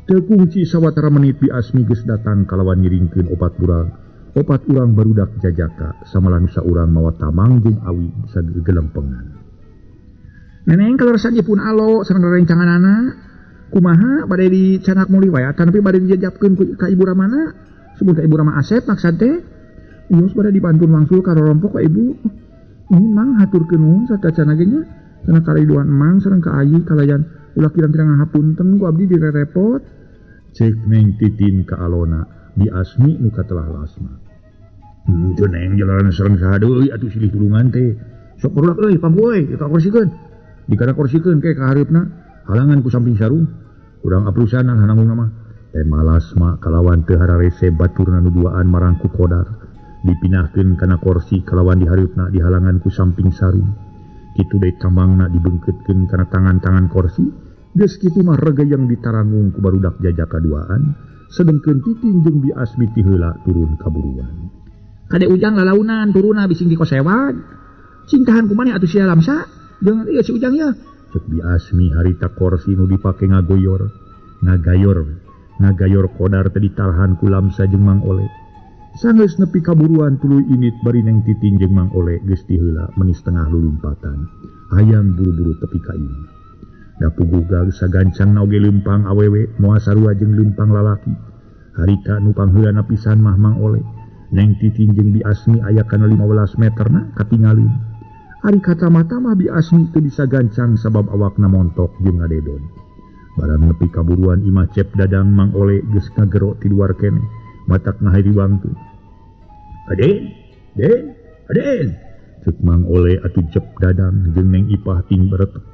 Teu kungsi sawatara menit Bi Asmi geus datang kalawan ngiringkeun opat urang. Opat urang barudak jajaka samalah nu saurang mawa tamang jeung awi sagegelempengan. Neneng kaleresan ieu pun alo sareng rerencanganana. Kumaha bade dicanak mulih wae tapi bade dijajapkeun ka Ibu Ramana. Sebut ka Ibu Rama Asep maksad teh. Ios bade dipantun wangsul ka rorompok ka ibu. Nuhun Mang haturkeun nuhun satacana ge nya. Kana kariduan Mang sareng ka ayi kalayan ulah kirang-kirang ngahapunten ku abdi direrepot. Cek Neng Titin ka alona Bi Asmi nu katelah lasma. Teu Neng jalanan sareng saha deui atuh silih tulungan teh. Sok barudak euy pampu euy ka korsikeun. Dikana korsikeun ke ka hareupna halangan ku samping sarung. Urang aplusan hananggung mah. Teh malasma kalawan teu hararese baturna nu duaan marangku Kodar. Dipinahkeun kana korsi kalawan di hareupna dihalangan ku samping sarung. Kitu deui tambangna dibengkeutkeun kana tangan-tangan korsi. Geus kitu mah regeyeng ditarangung ku barudak jajak kaduaan, sedengkeun Titin jeung Bi Asmi ti heula turun kaburuan. Kade Ujang lalaunan turunna bising dikosewad. Cing tahan ku maneh atuh sia lamsa? Jangan ieu si Ujang ya. Cek Bi Asmi harita korsi nu dipake ngagoyor, ngagayor Kodar teh ditarahan ku Lamsa jeung Mang Ole. Sanggeus nepi kaburuan tuluy init bari Neng Titin jeung Mang Ole geus ti heula meuni setengah lulumpatan. Hayang buru-buru tepi ka imah. Da puguh sagancangna oge leumpang awewe moal sarua jeung leumpang lalaki. Harita nu pangheulana pisan mah Mang Ole. Neng Titin jeung Bi Asmi aya kana 15 meterna katingalin. Ari kacamata mah Bi Asmi teu bisa gancang sabab awakna montok jeung ngadedon. Barang nepi kaburuan imah Cep Dadang Mang Ole geus ngagero ti luar keneh, matak ngahiriwangkeun. Aden, Den, Aden. Ceuk Mang Ole atuh Cep Dadang jeung Neng Ipah ting beretek.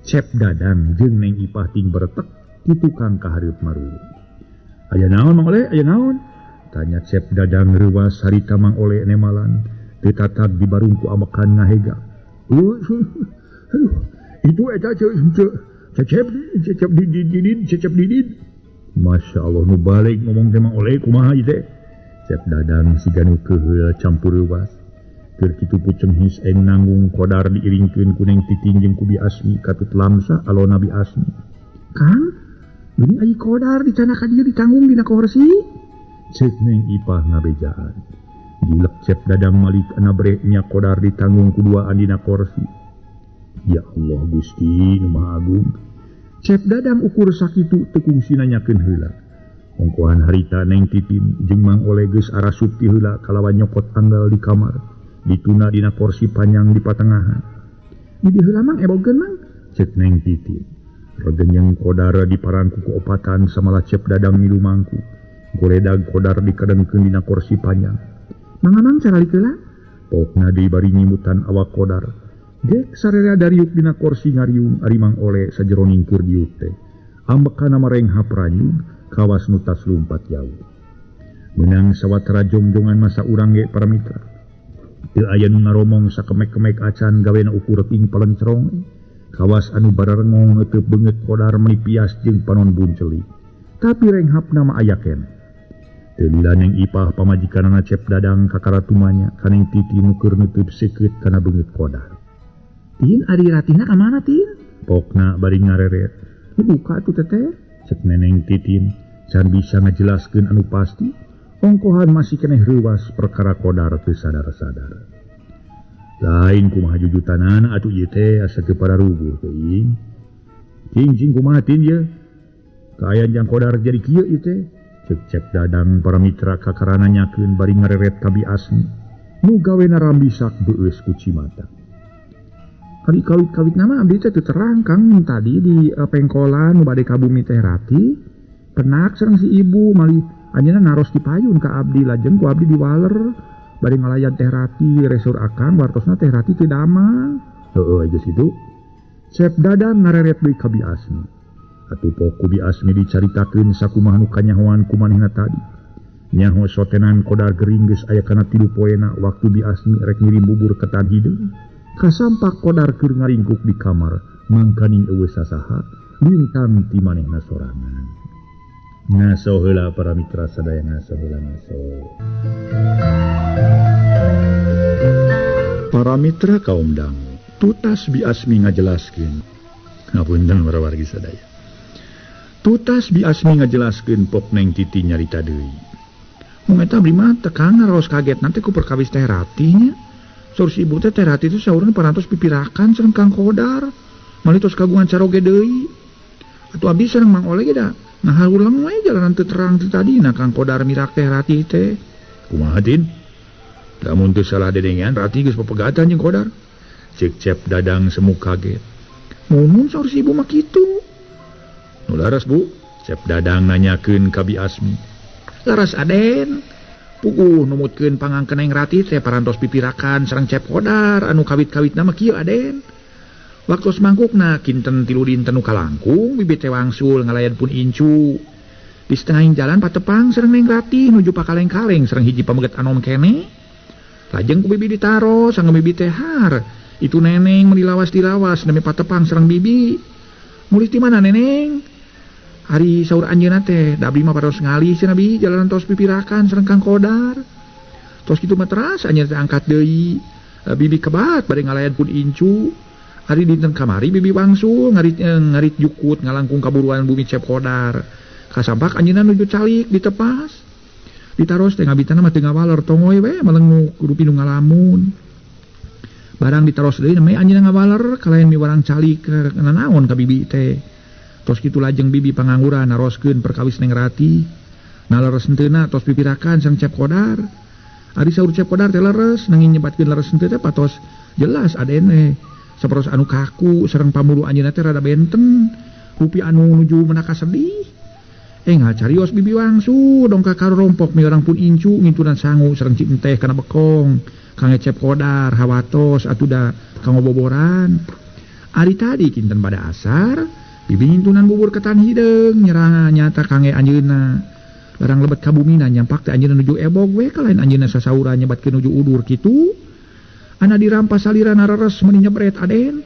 Cep Dadang jeung Neng Ipah ting beretek ti tukang ka hareup marulu. Aya naon Mang Ole, aya naon? Tanya Cep Dadang reuwas harita Mang Ole nemalan teu tatag di barung ku amekan ngahega. Aduh, itu eta Cecep Cecep didin Cecep didin. Masya Allah nu balik ngomong teh Mang Ole kumaha ieu teh? Cep Dadang siga nu keuheul campur reuwas. Keur kitu pucenghis eng nanggung Kodar diiringkeun ku Neng Titin jeung ku Bi Asmi katut Lamsa alona Bi Asmi. Kang, geuning ai Kodar dicana ka dieu ditanggung dina korsi? Ceuk Neng Ipah ngabejaan. Dilek Cep Dadang malik anabre nya Kodar ditanggung ku duaan dina korsi. Ya Allah Gusti nu Maha Agung. Cep Dadang ukur sakitu teu kungsi nanyakeun heula. Ongkohan harita Neng Titin jeung Mang Ole geus arasup ti heula kalawan nyokot anggal di kamar. Dituna dina korsi panjang di patengahan. Di heula Mang ebogeun Mang, ceuk Neng Titin. Regenyeng Kodar diparangku ku opatan samalah Cep Dadang milu mangku. Goledag Kodar dikadengkeun dina korsi panjang. Mangga Mang caralik heula. Pokna deui bari nyimutan awak Kodar. Gek sararea dariuk dina korsi ngariung ari Mang Ole sajeroning keur diuk teh. Ambekana marenghap ranyug kawas nu tas lumpat jauh. Meunang sawatara jongjongan masa urang ge para mitra. Teu aya nu ngaromong sakemek-kemek acan gawena ukur ting palencerong. Kawas anu bararengong neuteub beungeut Kodar meuni pias jeung panon buncelik. Tapi renghapna mah aya keneh. Teu lila Neng Ipah pamajikanana Cep Dadang kakara tumanya ka Neng Titin nu keur neuteub seukeut kana beungeut Kodar. Tin ari ratihna ka mana Tin? Pokna bari ngareret. Buka atuh teteh, cek Neneng Titin can bisa ngajelaskeun anu pasti. Ongkohan masih keneh reuwas perkara Kodar teu sadar-sadar. Lain kumaha jujutanana atuh ieu teh asa teu pararuguh teuing. Cing kumaha Tin ieu? Kaayaan jang Kodar jadi kieu ieu teh. Cek Cep Dadang para mitra kakarana nyakeun bari ngareret ka Bi Asmi. Nu gawena rambisak beueus ku cimata. Ari kawit-kawit nama abdi teh teu terang Kang tadi di pengkolan nu bade ka bumi teh Rati. Penak sareng si ibu malih anjeunna naros di payun ka abdi lajeng ku abdi diwaler bari ngalayan teh Rati resur akang wartosna teh Rati teu damang. Heueuh geus kitu. Cep Dadang ngareret deui ka Bi Asmi. Atuh pok ku Bi Asmi dicaritakeun sakumaha nu kanyahoan ku manehna tadi. Nyaho sotenan Kodar gering geus aya kana 3 poena waktu Bi Asmi rek ngirim bubur ketan hideung. Kasampak Kodar keur ngaringkuk di kamar mangkaning eueuh sasaha lintang ti manehna sorangan. Ngaso heula para mitra sadaya ngaso heula ngaso. Para mitra kaum dangu, tutas Bi Asmi ngajelaskeun. Ngapunten para wargi sadaya. Tutas Bi Asmi ngajelaskeun pok Neng Titin nyarita deui. Mung eta abdi mah teu kangaraos kaget nanti ku perkawis teh Ratih nya. Saur si ibu teh teh Ratih itu saurna parantos pipirakan sareng Kang Kodar. Malih tos kagungan caroge deui. Atuh abdi sareng Mang Ole ge da ngaharulang we jalanan teu terang teu tadina Kang Kodar mirak teh Ratih teh. Kumaha Tin? Lamun teu salah dedengean Ratih geus pepegatan jeung Kodar. Cek Cep Dadang semu kaget. Mumun saur si ibu mah kitu. Nu laras Bu? Cep Dadang nanyakeun ka Bi Asmi. Laras Aden. Puguh numutkeun pangangkeun Neng Ratih teh parantos pipirakan sareng Cep Kodar anu kawit-kawitna mah kieu Aden. Waktos mangkukna kinten 3 dinten nu kalangkung bibi teh wangsul ngalayan pun incu. Di setengah jalan patepang sareng Neng Ratih nuju pakaleng-kaleng sareng hiji pameget anom kene. Lajeng ku bibi ditaros sareng bibi teh har. Itu neneng meuni lawas-dilawas nemi patepang sareng bibi. Mulih ti mana neneng? Ari saur anjeunna teh da abdi mah paros ngalih cenah bi jalanan tos pipirakan sareng Kang Kodar. Tos kitu mah teras anjeunna teh angkat deui. Bibi kebat bade ngalayan pun incu. Ari dinten kamari bibi wangsul ngarit jukut ngalangkung kaburuan bumi Cep Kodar. Kasampak anjeunna nuju calik ditepas. Ditaros teh ngabitana mah teu ngawaler tongoy we melenguk rupi nu ngalamun. Barang ditaros deui namanya anjeunna ngawaler kalayan miwarang calik nanaon ka bibi teh. Tos kitu lajeng bibi pangangguran naroskeun perkawis Neng Ratih. Naleres henteuna tos pipirakan sareng Cep Kodar. Ari saur Cep Kodar teh leres nanging nyebatkeun leres henteu teh patos jelas adene. Saperos anu kaku sareng pamulu anjeunna teh rada benten. Rupi anu nuju menaka sedih. Ngacarios bibi wangsu dongka karompok miwarang pun incu ngintunan sangu sareng cinteh kana bekong. Kang Cep Kodar hawatos atuh da kangoboboran. Ari tadi kinten pada asar bibi ngintunan bubur ketan hideung nyerang nyata kange anjeunna. Barang lebet ka bumina nyampak teh anjeunna nuju ebog we kalain anjeunna sasauran nyebatkeun nuju udur kitu. Ana dirampas salira nareres meuni nyebret Aden.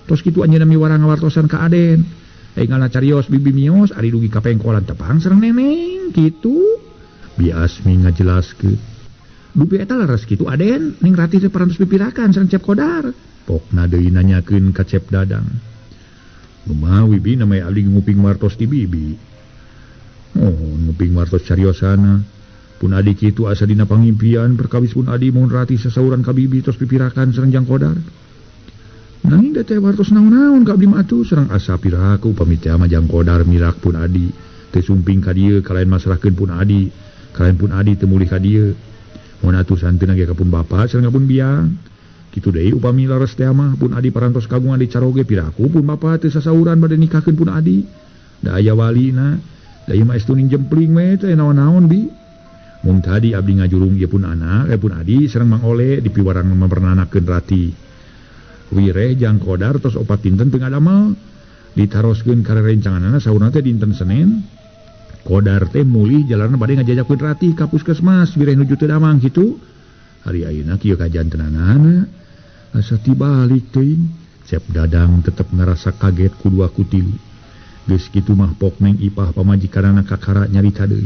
Tos kitu anjeunna miwarang ngawartosan ka Aden. Enggalna carios bibi mios ari dugi ka pengkolan tepang sareng neneng kitu. Bi Asmi ngajelaskeun. Dupi eta leres kitu Aden, Neng Ratih teh parantos pipirakan sareng Cep Kodar. Pokna deui nanyakeun ka Cep Dadang. Lumawi bi namanya abdi nguping wartos ti bibi. Oh, nguping wartos cariosana. Pun adi kitu asa dina pangimpian perkawis pun adi mun Ratih sasauran ka bibi tos pipirakan sareng Jang Kodar. Nanging da teh wartos naon-naon ka abdi mah atuh sareng asa piraku upami teh mah Jang Kodar mirak pun adi teu sumping ka dieu kalayan masrahkeun pun adi kalayan pun adi teu mulih ka dieu. Mun atuh santeuna ge ka pun bapa sareng ka pun biang. Kitu deui upami leres teh mah pun adi parantos kagungan di caroge piraku pun bapa teu sasauran bade nikahkeun pun adi. Da aya walina, da ieu mah estu ning jempling we teh naon-naon bi. Mun tadi abdi ngajurung ieu pun anak, pun adi sareng Mang Ole dipiwarang mempernanakeun Ratih. Wireh Jang Kodar tos 4 dinten teu ngadamel. Ditaroskeun ka rerencanganana saurna teh dinten Senin. Kodar teh mulih jalanna bade ngajajakeun Ratih ka puskesmas wireh nuju teu damang kitu. Hari ayeuna kieu kajantenanana. Asa tibalik teuing. Cep Dadang tetep ngarasa kaget ku dua ku tilu. Geus kitu mah pok Neng Ipah pamajikanana kakara nyarita deui.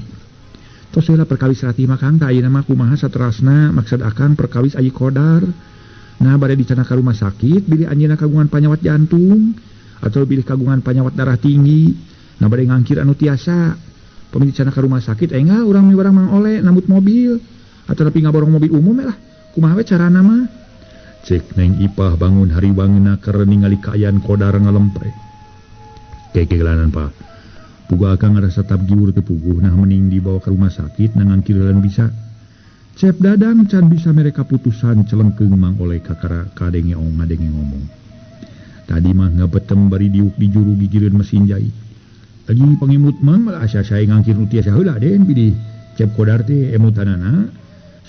Tos heula perkawis Ratih mah Kang tah ayeuna mah kumaha saterasna maksad akang perkawis ayi Kodar. Nah bade dicana ka rumah sakit bilih anjeunna kagungan panyawat jantung atau bilih kagungan panyawat darah tinggi. Nah bade ngangkir anu tiasa. Pami dicana ka rumah sakit enggal urang miwarang Mang Ole nambut mobil atau tapi ngaborong mobil umum lah. Kumaha we carana mah? Cek Neng Ipah bangun hari bangeuna keur ningali kaayaan Kodar ngalempre. Kekegelanan Pak. Puguh akang ngarasa tabgiwur teu puguh nah mending dibawa ke rumah sakit na ngangkir lan bisa. Cep Dadang can bisa mere kaputusan celengkeung Mang Ole kakara kadenge ngadenge ngomong. Tadi mah ngabetem bari diuk di juru gigireun mesin jait. Lagi pangemut mang malah asa sae ngangkir nu tiasa heula Den bidih Cep Kodar teh emutanana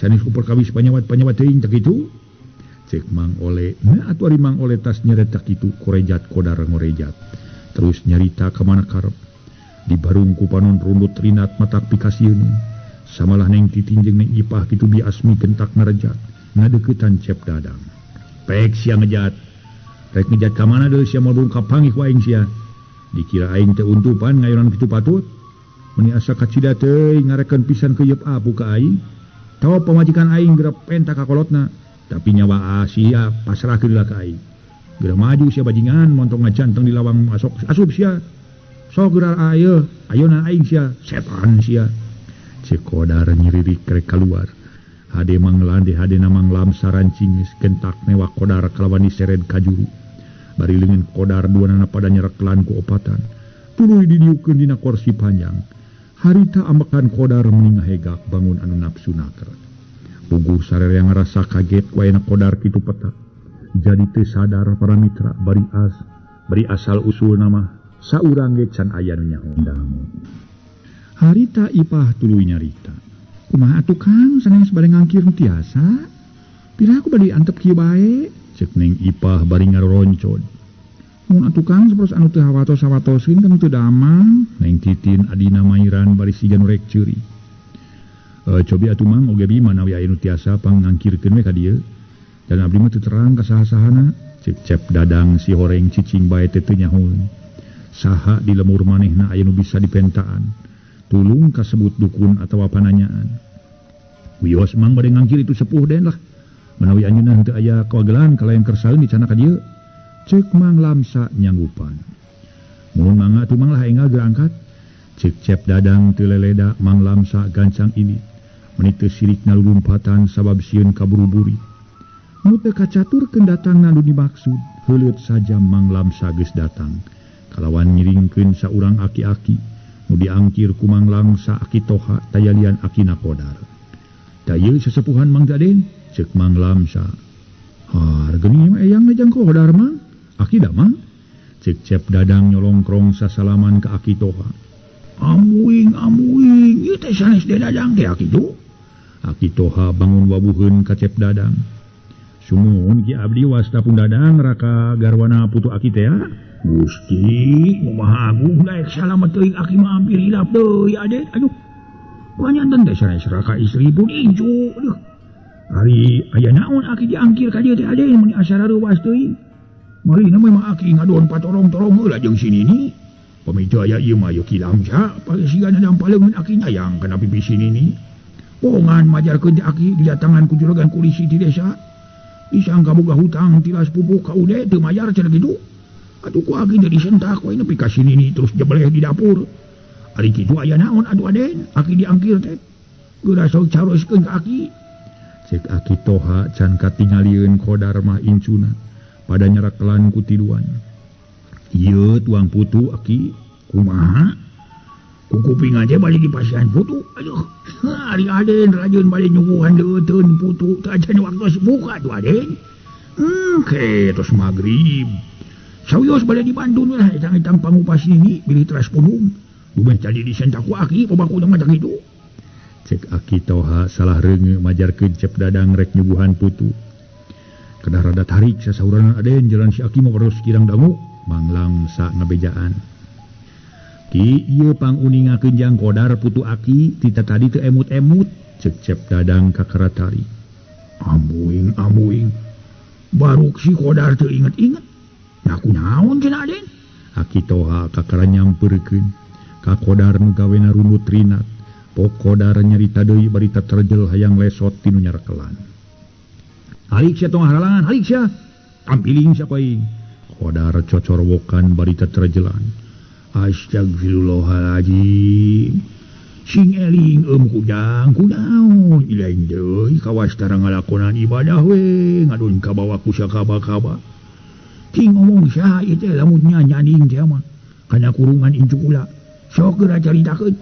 sanes ku perkawis panyawat-panyawat teuing teh kitu. Cek Mang Ole, nah atuh ari Mang Ole tas nyeret teh kitu korejat Kodar ngorejat. Terus nyarita ka mana karep. Di barung ku panon rundut rinat matak pikasieun. Samalah Neng Titin jeung Neng Ipah kitu Bi Asmi kentak ngarejat ngadeuketan Cep Dadang. Pek sia ngejat. Rek ngejat ka mana deui sia moal burung kapangih ku aing sia. Dikira aing teh untupan ngayonan kitu patut. Meuni asa kacida teuing ngarekeun pisan keuyeup apu ka aing. Tawa pamajikan aing geura penta ka kolotna, tapi nyawa sia pasrahkeun lah ka aing. Geura maju sia bajingan montong ngajanteng di lawang asok asup sia. Sok geura ayo, ayeuna aing sia, setan sia. Cek Kodar nyiririk rek kaluar. Hade manglande hade namang lamsa rancingis kentak newak Kodar kalawan diseret ka juru. Bari leungeun Kodar duanana pada nyereklan ku opatan. Tuluy didiukeun dina kursi panjang. Harita ambekan Kodar meni ngahegak bangun anu nafsu naker. Puguh sarere ngarasa kaget ku ayana Kodar kitu peta. Jadi teu sadar para mitra bari asal usul nama saurang ge can aya nu nyaho. Harita Ipah tuluy nyarita. Kumaha atuh Kang sanes bade ngangkir nu tiasa? Pira aku bade antep kieu bae? Ceuk Neng Ipah bari ngaroroncod. Mun atuh Kang sapertos anu teu hawatos-hawatoseun kan teu damang. Neng Titin adina mairan bari siga nu rek ceuri. Cobi atuh Mang oge bi manawi aya nu tiasa pangngangkirkeun we ka dieu. Dan abdi mah teu terang ka saha-sahana. Cek Cep Dadang si horeng cicing bae teh teu nyahoeun. Saha di lemur manehna aya nu bisa dipentaan. Tulung kasebut dukun atawa pananyaan. Wios Mang bade ngangkir itu sepuh den lah. Manawi anjeunna henteu aya kawagelan kalayan kersaeun dicana ka dieu. Cek Mang Lamsa nyanggupan. Mun mangga atuh Mang lah enggal geura angkat. Cek Cep Dadang teu leleda Mang Lamsa gancang ini. Meuni teu sirik nalulumpatan sabab sieun kaburu-buri. Nu teu kacaturkeun datangna nu dimaksud, heuleut saja Mang Lamsa geus datang. Kalawan ngiringkeun saurang aki-aki nu diangkir ku Mang Lamsa Aki Toha tayalian akina Kodar. Da ieu sesepuhan Mang Daden, ceuk Mang Lamsa. Har geuning mah eyang jang Kodar Mang. Aki da Mang. Ceuk Cep Dadang nyolongkrong sasalaman ka Aki Toha. Amuing amuing, ieu teh sanes Dadang teh aki tu. Aki Toha bangun wabuheun ka Cep Dadang. Sumuhun ki abdi wasta pun Dadang raka garwana putu aki teh. Gusti, nu Maha Agung daek salamet teuing aki mah hampir hilap deui ade. Aduh. Panyanten teh sanes raka istri pun incu. Aduh. Ari aya naon aki diangkir ka dieu teh ade mun asa rareuwas teuing. Marina mah aki ngadon patorong-torong heula jeung si Nini. Pamita aya ieu mah ieu Ki Lamsa pasigana dampaleungeun aki nyayang kana pipi si Nini. Bohongan majarkeun teh aki didatangan ku juragan kulisi di desa. Disangka boga hutang tilas pupuk ka ude teu mayar cenah kitu. Atuh ku aki teh disentak we nepi ka si Nini terus jebleh di dapur. Ari kitu aya naon atuh aden aki diangkir teh. Geura sok caroskeun ka aki. Cek Aki Toha can katingalieun Kodar mah incuna pada nyarakelan ku tiluan. Ieu tuang putu aki kumaha? Ku kuping aja balik di pasian putu. Aduh, ari aden rajin balik nyuguhan deuteun putu teu acan waktu buka tuh aden. Ke tos magrib. Sawios balik di Bandung lah etang-etang pangupas ini bilih teras punung. Dumeh tadi disentak ku aki pabakuna mah kitu. Cek Aki Toha salah reunge majarkeun Cep Dadang rek nyuguhan putu. Kedah rada tarik sasauranan aden jalan si aki mah terus kirang dangu. Mang Lamsa ngabejaan. Ki ieu panguningakeun jang Kodar putu aki tita tadi teu emut-emut. Cek Cep Dadang kakara tarik. Amuing amuing. Baruk si Kodar teu inget-inget. Nah kunaon cenah aden? Aki Toha kakara nyampeurkeun. Ka Kodar nu gawena runut rinat. Pok Kodar nyarita deui bari terjel hayang lesot tinu nyarkelan. Halik sia tong halangan, halik sia. Tampiling sia aing. Kodar cocorwokan bari terjelan. Astagfirullahaladzim. Sing eling kujang kunaon ilaing deui kawas tara ngalakonan ibadah we ngadon kabawa ku sakaba-kaba. Cing ngomong saha ieu teh lamun nyanyanding teh mah kana kurungan incu kula. Sok geura caritakeun.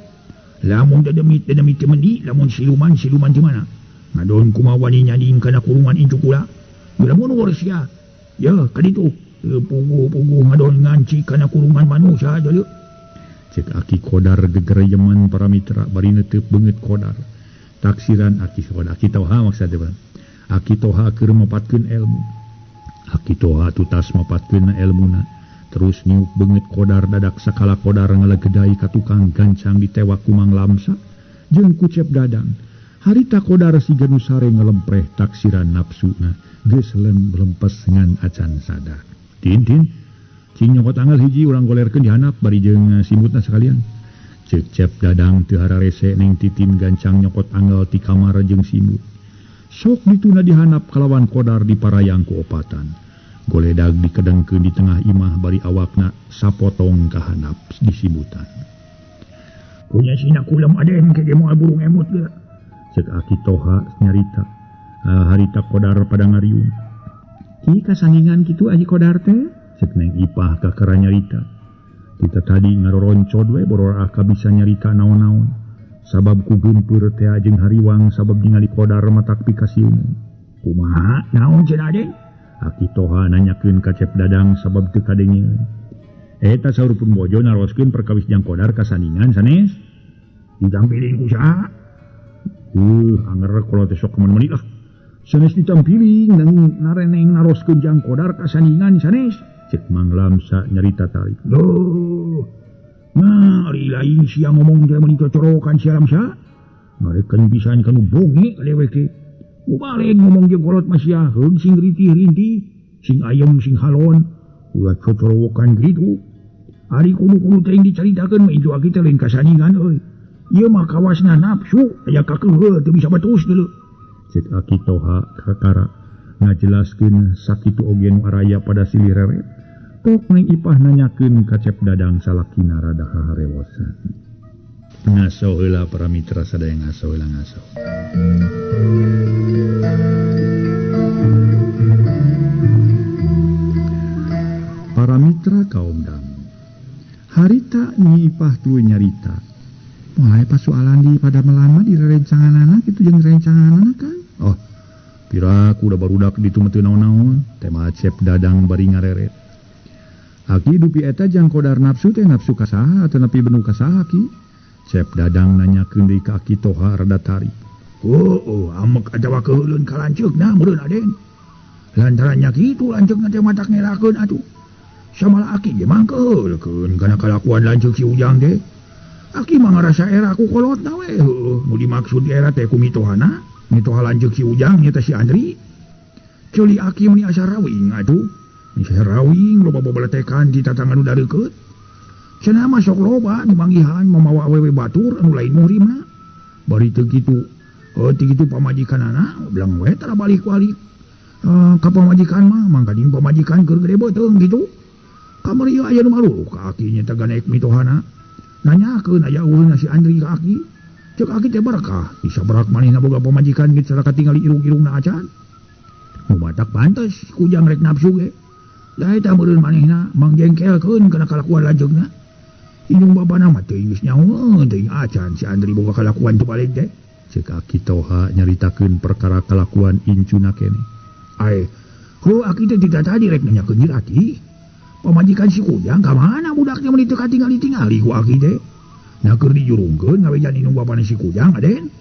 Lamun dedemit dedemit teu mendi, lamun siluman siluman di mana? Ngadon kumaha wani nyanding kana kurungan incu kula. Lamun war sia. Ya ka ditu. Teu puguh-puguh ngadon nganci kana kurungan manusia deui. Cek Aki Kodar gegereyeman para mitra bari neuteup beungeut Kodar. Taksiran Aki Kodar, Aki Toha maksudna. Aki Toha keur mapatkeun ilmu. Aki Toha tutas mapatkeun elmuna. Terus niup beungeut Kodar dadak sakala Kodar ngalegedai ka tukang gancang ditewak ku Mang Lamsa jeung ku Cep Dadang. Harita Kodar siga nu sare ngalempreh taksiran nafsuna geus lempes ngan acan sadar. Tin tin cing nyokot angel hiji urang golerkeun di handap bari jeung simutna sekalian. Ceuk Cep Dadang teu hararese Neng Titin gancang nyokot angel ti kamar jeung simut. Sok dituna di handap kalawan Kodar diparayang ku opatan. Goledag dikedengkeun di tengah imah bari awakna sapotong ka handap disimutan. Punya sina kulem aden ke moal burung emut geura. Ceuk Aki Toha nyarita. Harita Kodar pada ngariung. Ki kasangingan kitu Aji Kodar teh? Cek Neng Ipah kakara nyarita. Kita tadi ngaroroncod we boror aka bisa nyarita naon-naon. Sabab ku geumpeur teh jeung hariwang sabab ningali Kodar matak pikasieun. Kumaha naon cenah Aden? Aki Toha nanyakeun ka Cep Dadang sabab teu kadengeun. Eta saur pun bojo naroskeun perkawis jang Kodar kasandingan sanes. Ditampiling ku saha? Anger kolot teh sok kemen-meni lah. Sanes ditampiling nang nareneng naroskeun jang Kodar kasandingan sanes. Cek Mang Lamsa nyarita tarik. Duh. Nah, ari lain sia ngomong teh meuni cocorokan sia Lamsa. Ngarekan pisan kanu bonge dewek teh. Mubaleng ngomong jeung kolot mah sia heung sing ritih-rintih, sing ayem sing halon, ulah cocorowokan kitu. Ari kudu-kudu teh dicaritakeun mah incu aki teh lain kasandingan euy. Ieu mah kawasna nafsu aya kakeuheuh teu bisa betus deuleu. Cek Aki Toha kakara ngajelaskeun sakitu oge nu araya pada silih reret. Tok Neng Ipah nanyakeun ka Cep Dadang salakina rada haharewosan. Ngaso heula para mitra sadaya ngaso heula ngaso. Para mitra kaum dangu. Harita Nyi Ipah tuluy nyarita. Mulai pasualan di pada melama di rerencanganana kitu jeung rencanganana kan. Oh, piraku udah barudak ditu mah teu naon-naon. Tema Cep Dadang bari ngareret. Aki dupi eta jang Kodar nafsu teh nafsu ka saha atau nepi benu ka saha ki? Cep Dadang nanyakeun deui ka Aki Toha rada tarik. Oh, amek atawa keuleun ka lanceukna meureun Aden. Lantaran nya kitu lanceukna teh matak ngelakeun atuh. Samalah aki ge mangkeulkeun kana kalakuan lanceuk si Ujang teh. Aki mah ngarasa era ku kolotna we heueuh. Nu dimaksud era teh ku mitohana, mitoha lanceuk si Ujang nya teh si Andri. Ceuli aki meuni asa rawing atuh. Bisa rawing loba bobeletekan di tatangga nu dareukeut. Cenah mah sok loba nu manggihan mamawa awewe batur anu lain muhrimna. Bari teu kitu, teu kitu pamajikanana belang we tara balik-balik. Ka pamajikan mah mangkaning pamajikan keur gede beuteung kitu. Kamari ieu aya nu malu ka aki nya teh ganaek mitohana. Nanyakeun aya eueuhna si Andri ka aki. Ceuk aki teh berkah, bisa berak manehna boga pamajikan geus saraka tingali irung-irungna acan. Nu matak pantes ku Ujang rek nafsu ge. Da eta meureun manehna mangjengkelkeun kana kalakuan lanceukna. Indung bapana mah teuing geus nyahoeun teuing acan si Andri boga kalakuan teu balik teh. Ceuk Aki Toha nyaritakeun perkara kalakuan incuna keneh. Ai, heuh aki teh tidak tadi rek nanyakeun Nyi Ratih. Pamajikan si Ujang ka mana budaknya meuni teu katingali-tingali ku aki teh. Nah keur dijurungkeun ngawejan indung bapana si Kujang Aden.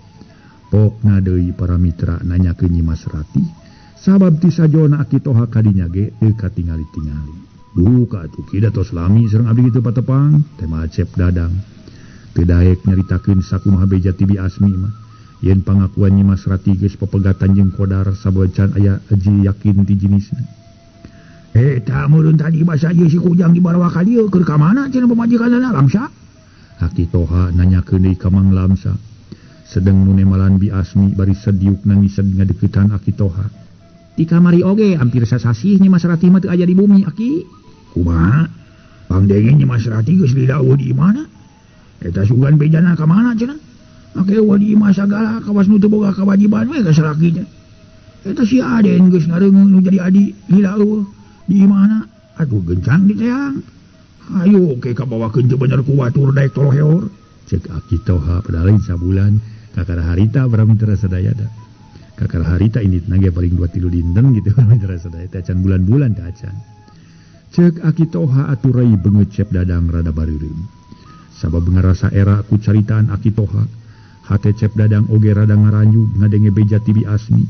Pokna deui para mitra nanyakeun Nyi Mas Ratih. Sabab ti sajona Aki Toha kadinya ge teu katingali-tingali. Duka atuh ki da tos lami sareng abdi kitu patepang, tema Cep Dadang. Teu daek nyaritakeun sakumaha beja ti Bi Asmi mah. Yen pangakuan Nyi Mas Ratih geus pepegatan jeung Kodar sabab can aya aji yakin ti jenisna. Eta meureun tadi basa ieu si Kujang dibarawa ka dieu keur ka mana cenah pamajikanana Lamsa? Aki Toha nanyakeun deui ka Mang Lamsa. Sedeng nu nemalan Bi Asmi bari sediuk nangis ngadeuketan Aki Toha. Di kamari oge hampir sasasih Nyi Mas Ratih mah teu aya di bumi aki. Kumaha? Pangdenge Nyi Mas Ratih geus lila eueuh di imahna. Eta sugan bejana ka mana cenah? Make eueuh di imah sagala kawas nu teu boga kawajiban we ka salaki teh. Eta si Aden geus ngareungeun nu jadi adi lila eueuh di imahna. Aduh gencang di teang. Ayo ke kabawakeun teu bener ku batur daek toloheor. Cek Aki Toha padahal lain sabulan kakara harita para mitra sadaya da. Kakara harita ini nage paling 2-3 dinten gitu mitra sadaya teh acan bulan-bulan teh acan. Cek Aki Toha aturai beungeut Cep Dadang rada bareureum. Sabab ngarasa era ku caritaan Aki Toha, hate Cep Dadang oge rada ngaranjug ngadenge beja ti Bi Asmi.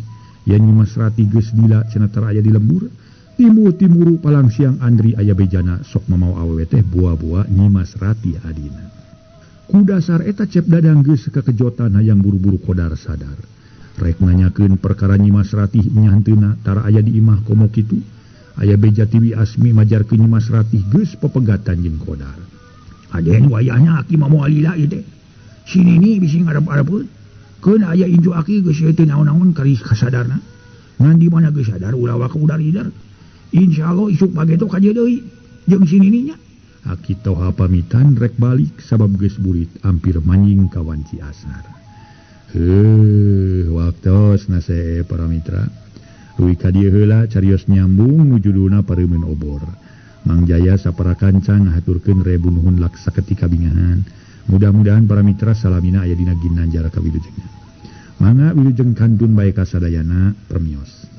Yen Nyi Mas Ratih geus lila cenah tara aya di lembur. Timur-timuru palang siang Andri aya bejana sok mamau awewe teh bua-bua Nyi Mas Ratih adina. Ku dasar eta Cep Dadang geus kakejotan hayang buru-buru Kodar sadar. Rek nanyakeun perkara Nyi Mas Ratih nyanteuna tara aya di imah komo kitu. Aya beja ti Bi Asmi majarkeun Nyi Mas Ratih geus pepegatan jeung Kodar. Aden wayahna aki mah moal lila ieu teh. Si Nini bisi ngarep-arepeun. Keun aya incu aki geus teu naon-naon kari kasadarna. Ngan di mana geus sadar ulah waka udar-idar. Insyaallah isuk pageto ka dieu deui jeung si Nini nya. Aki Toha pamitan rek balik sabab geus burit ampir manjing ka wanci asar. Heuh, waktos nase para mitra. Duwi ka dieu heula carios nyambung nu judulna Pareumeun Obor. Mang Jaya sapara kanca ngahaturkeun rebu nuhun laksa ketika bingahan. Mudah-mudahan para mitra salamina aya dina ginanjar kawilujengan. Mangga wilujeng kantun bae kasadayana permios.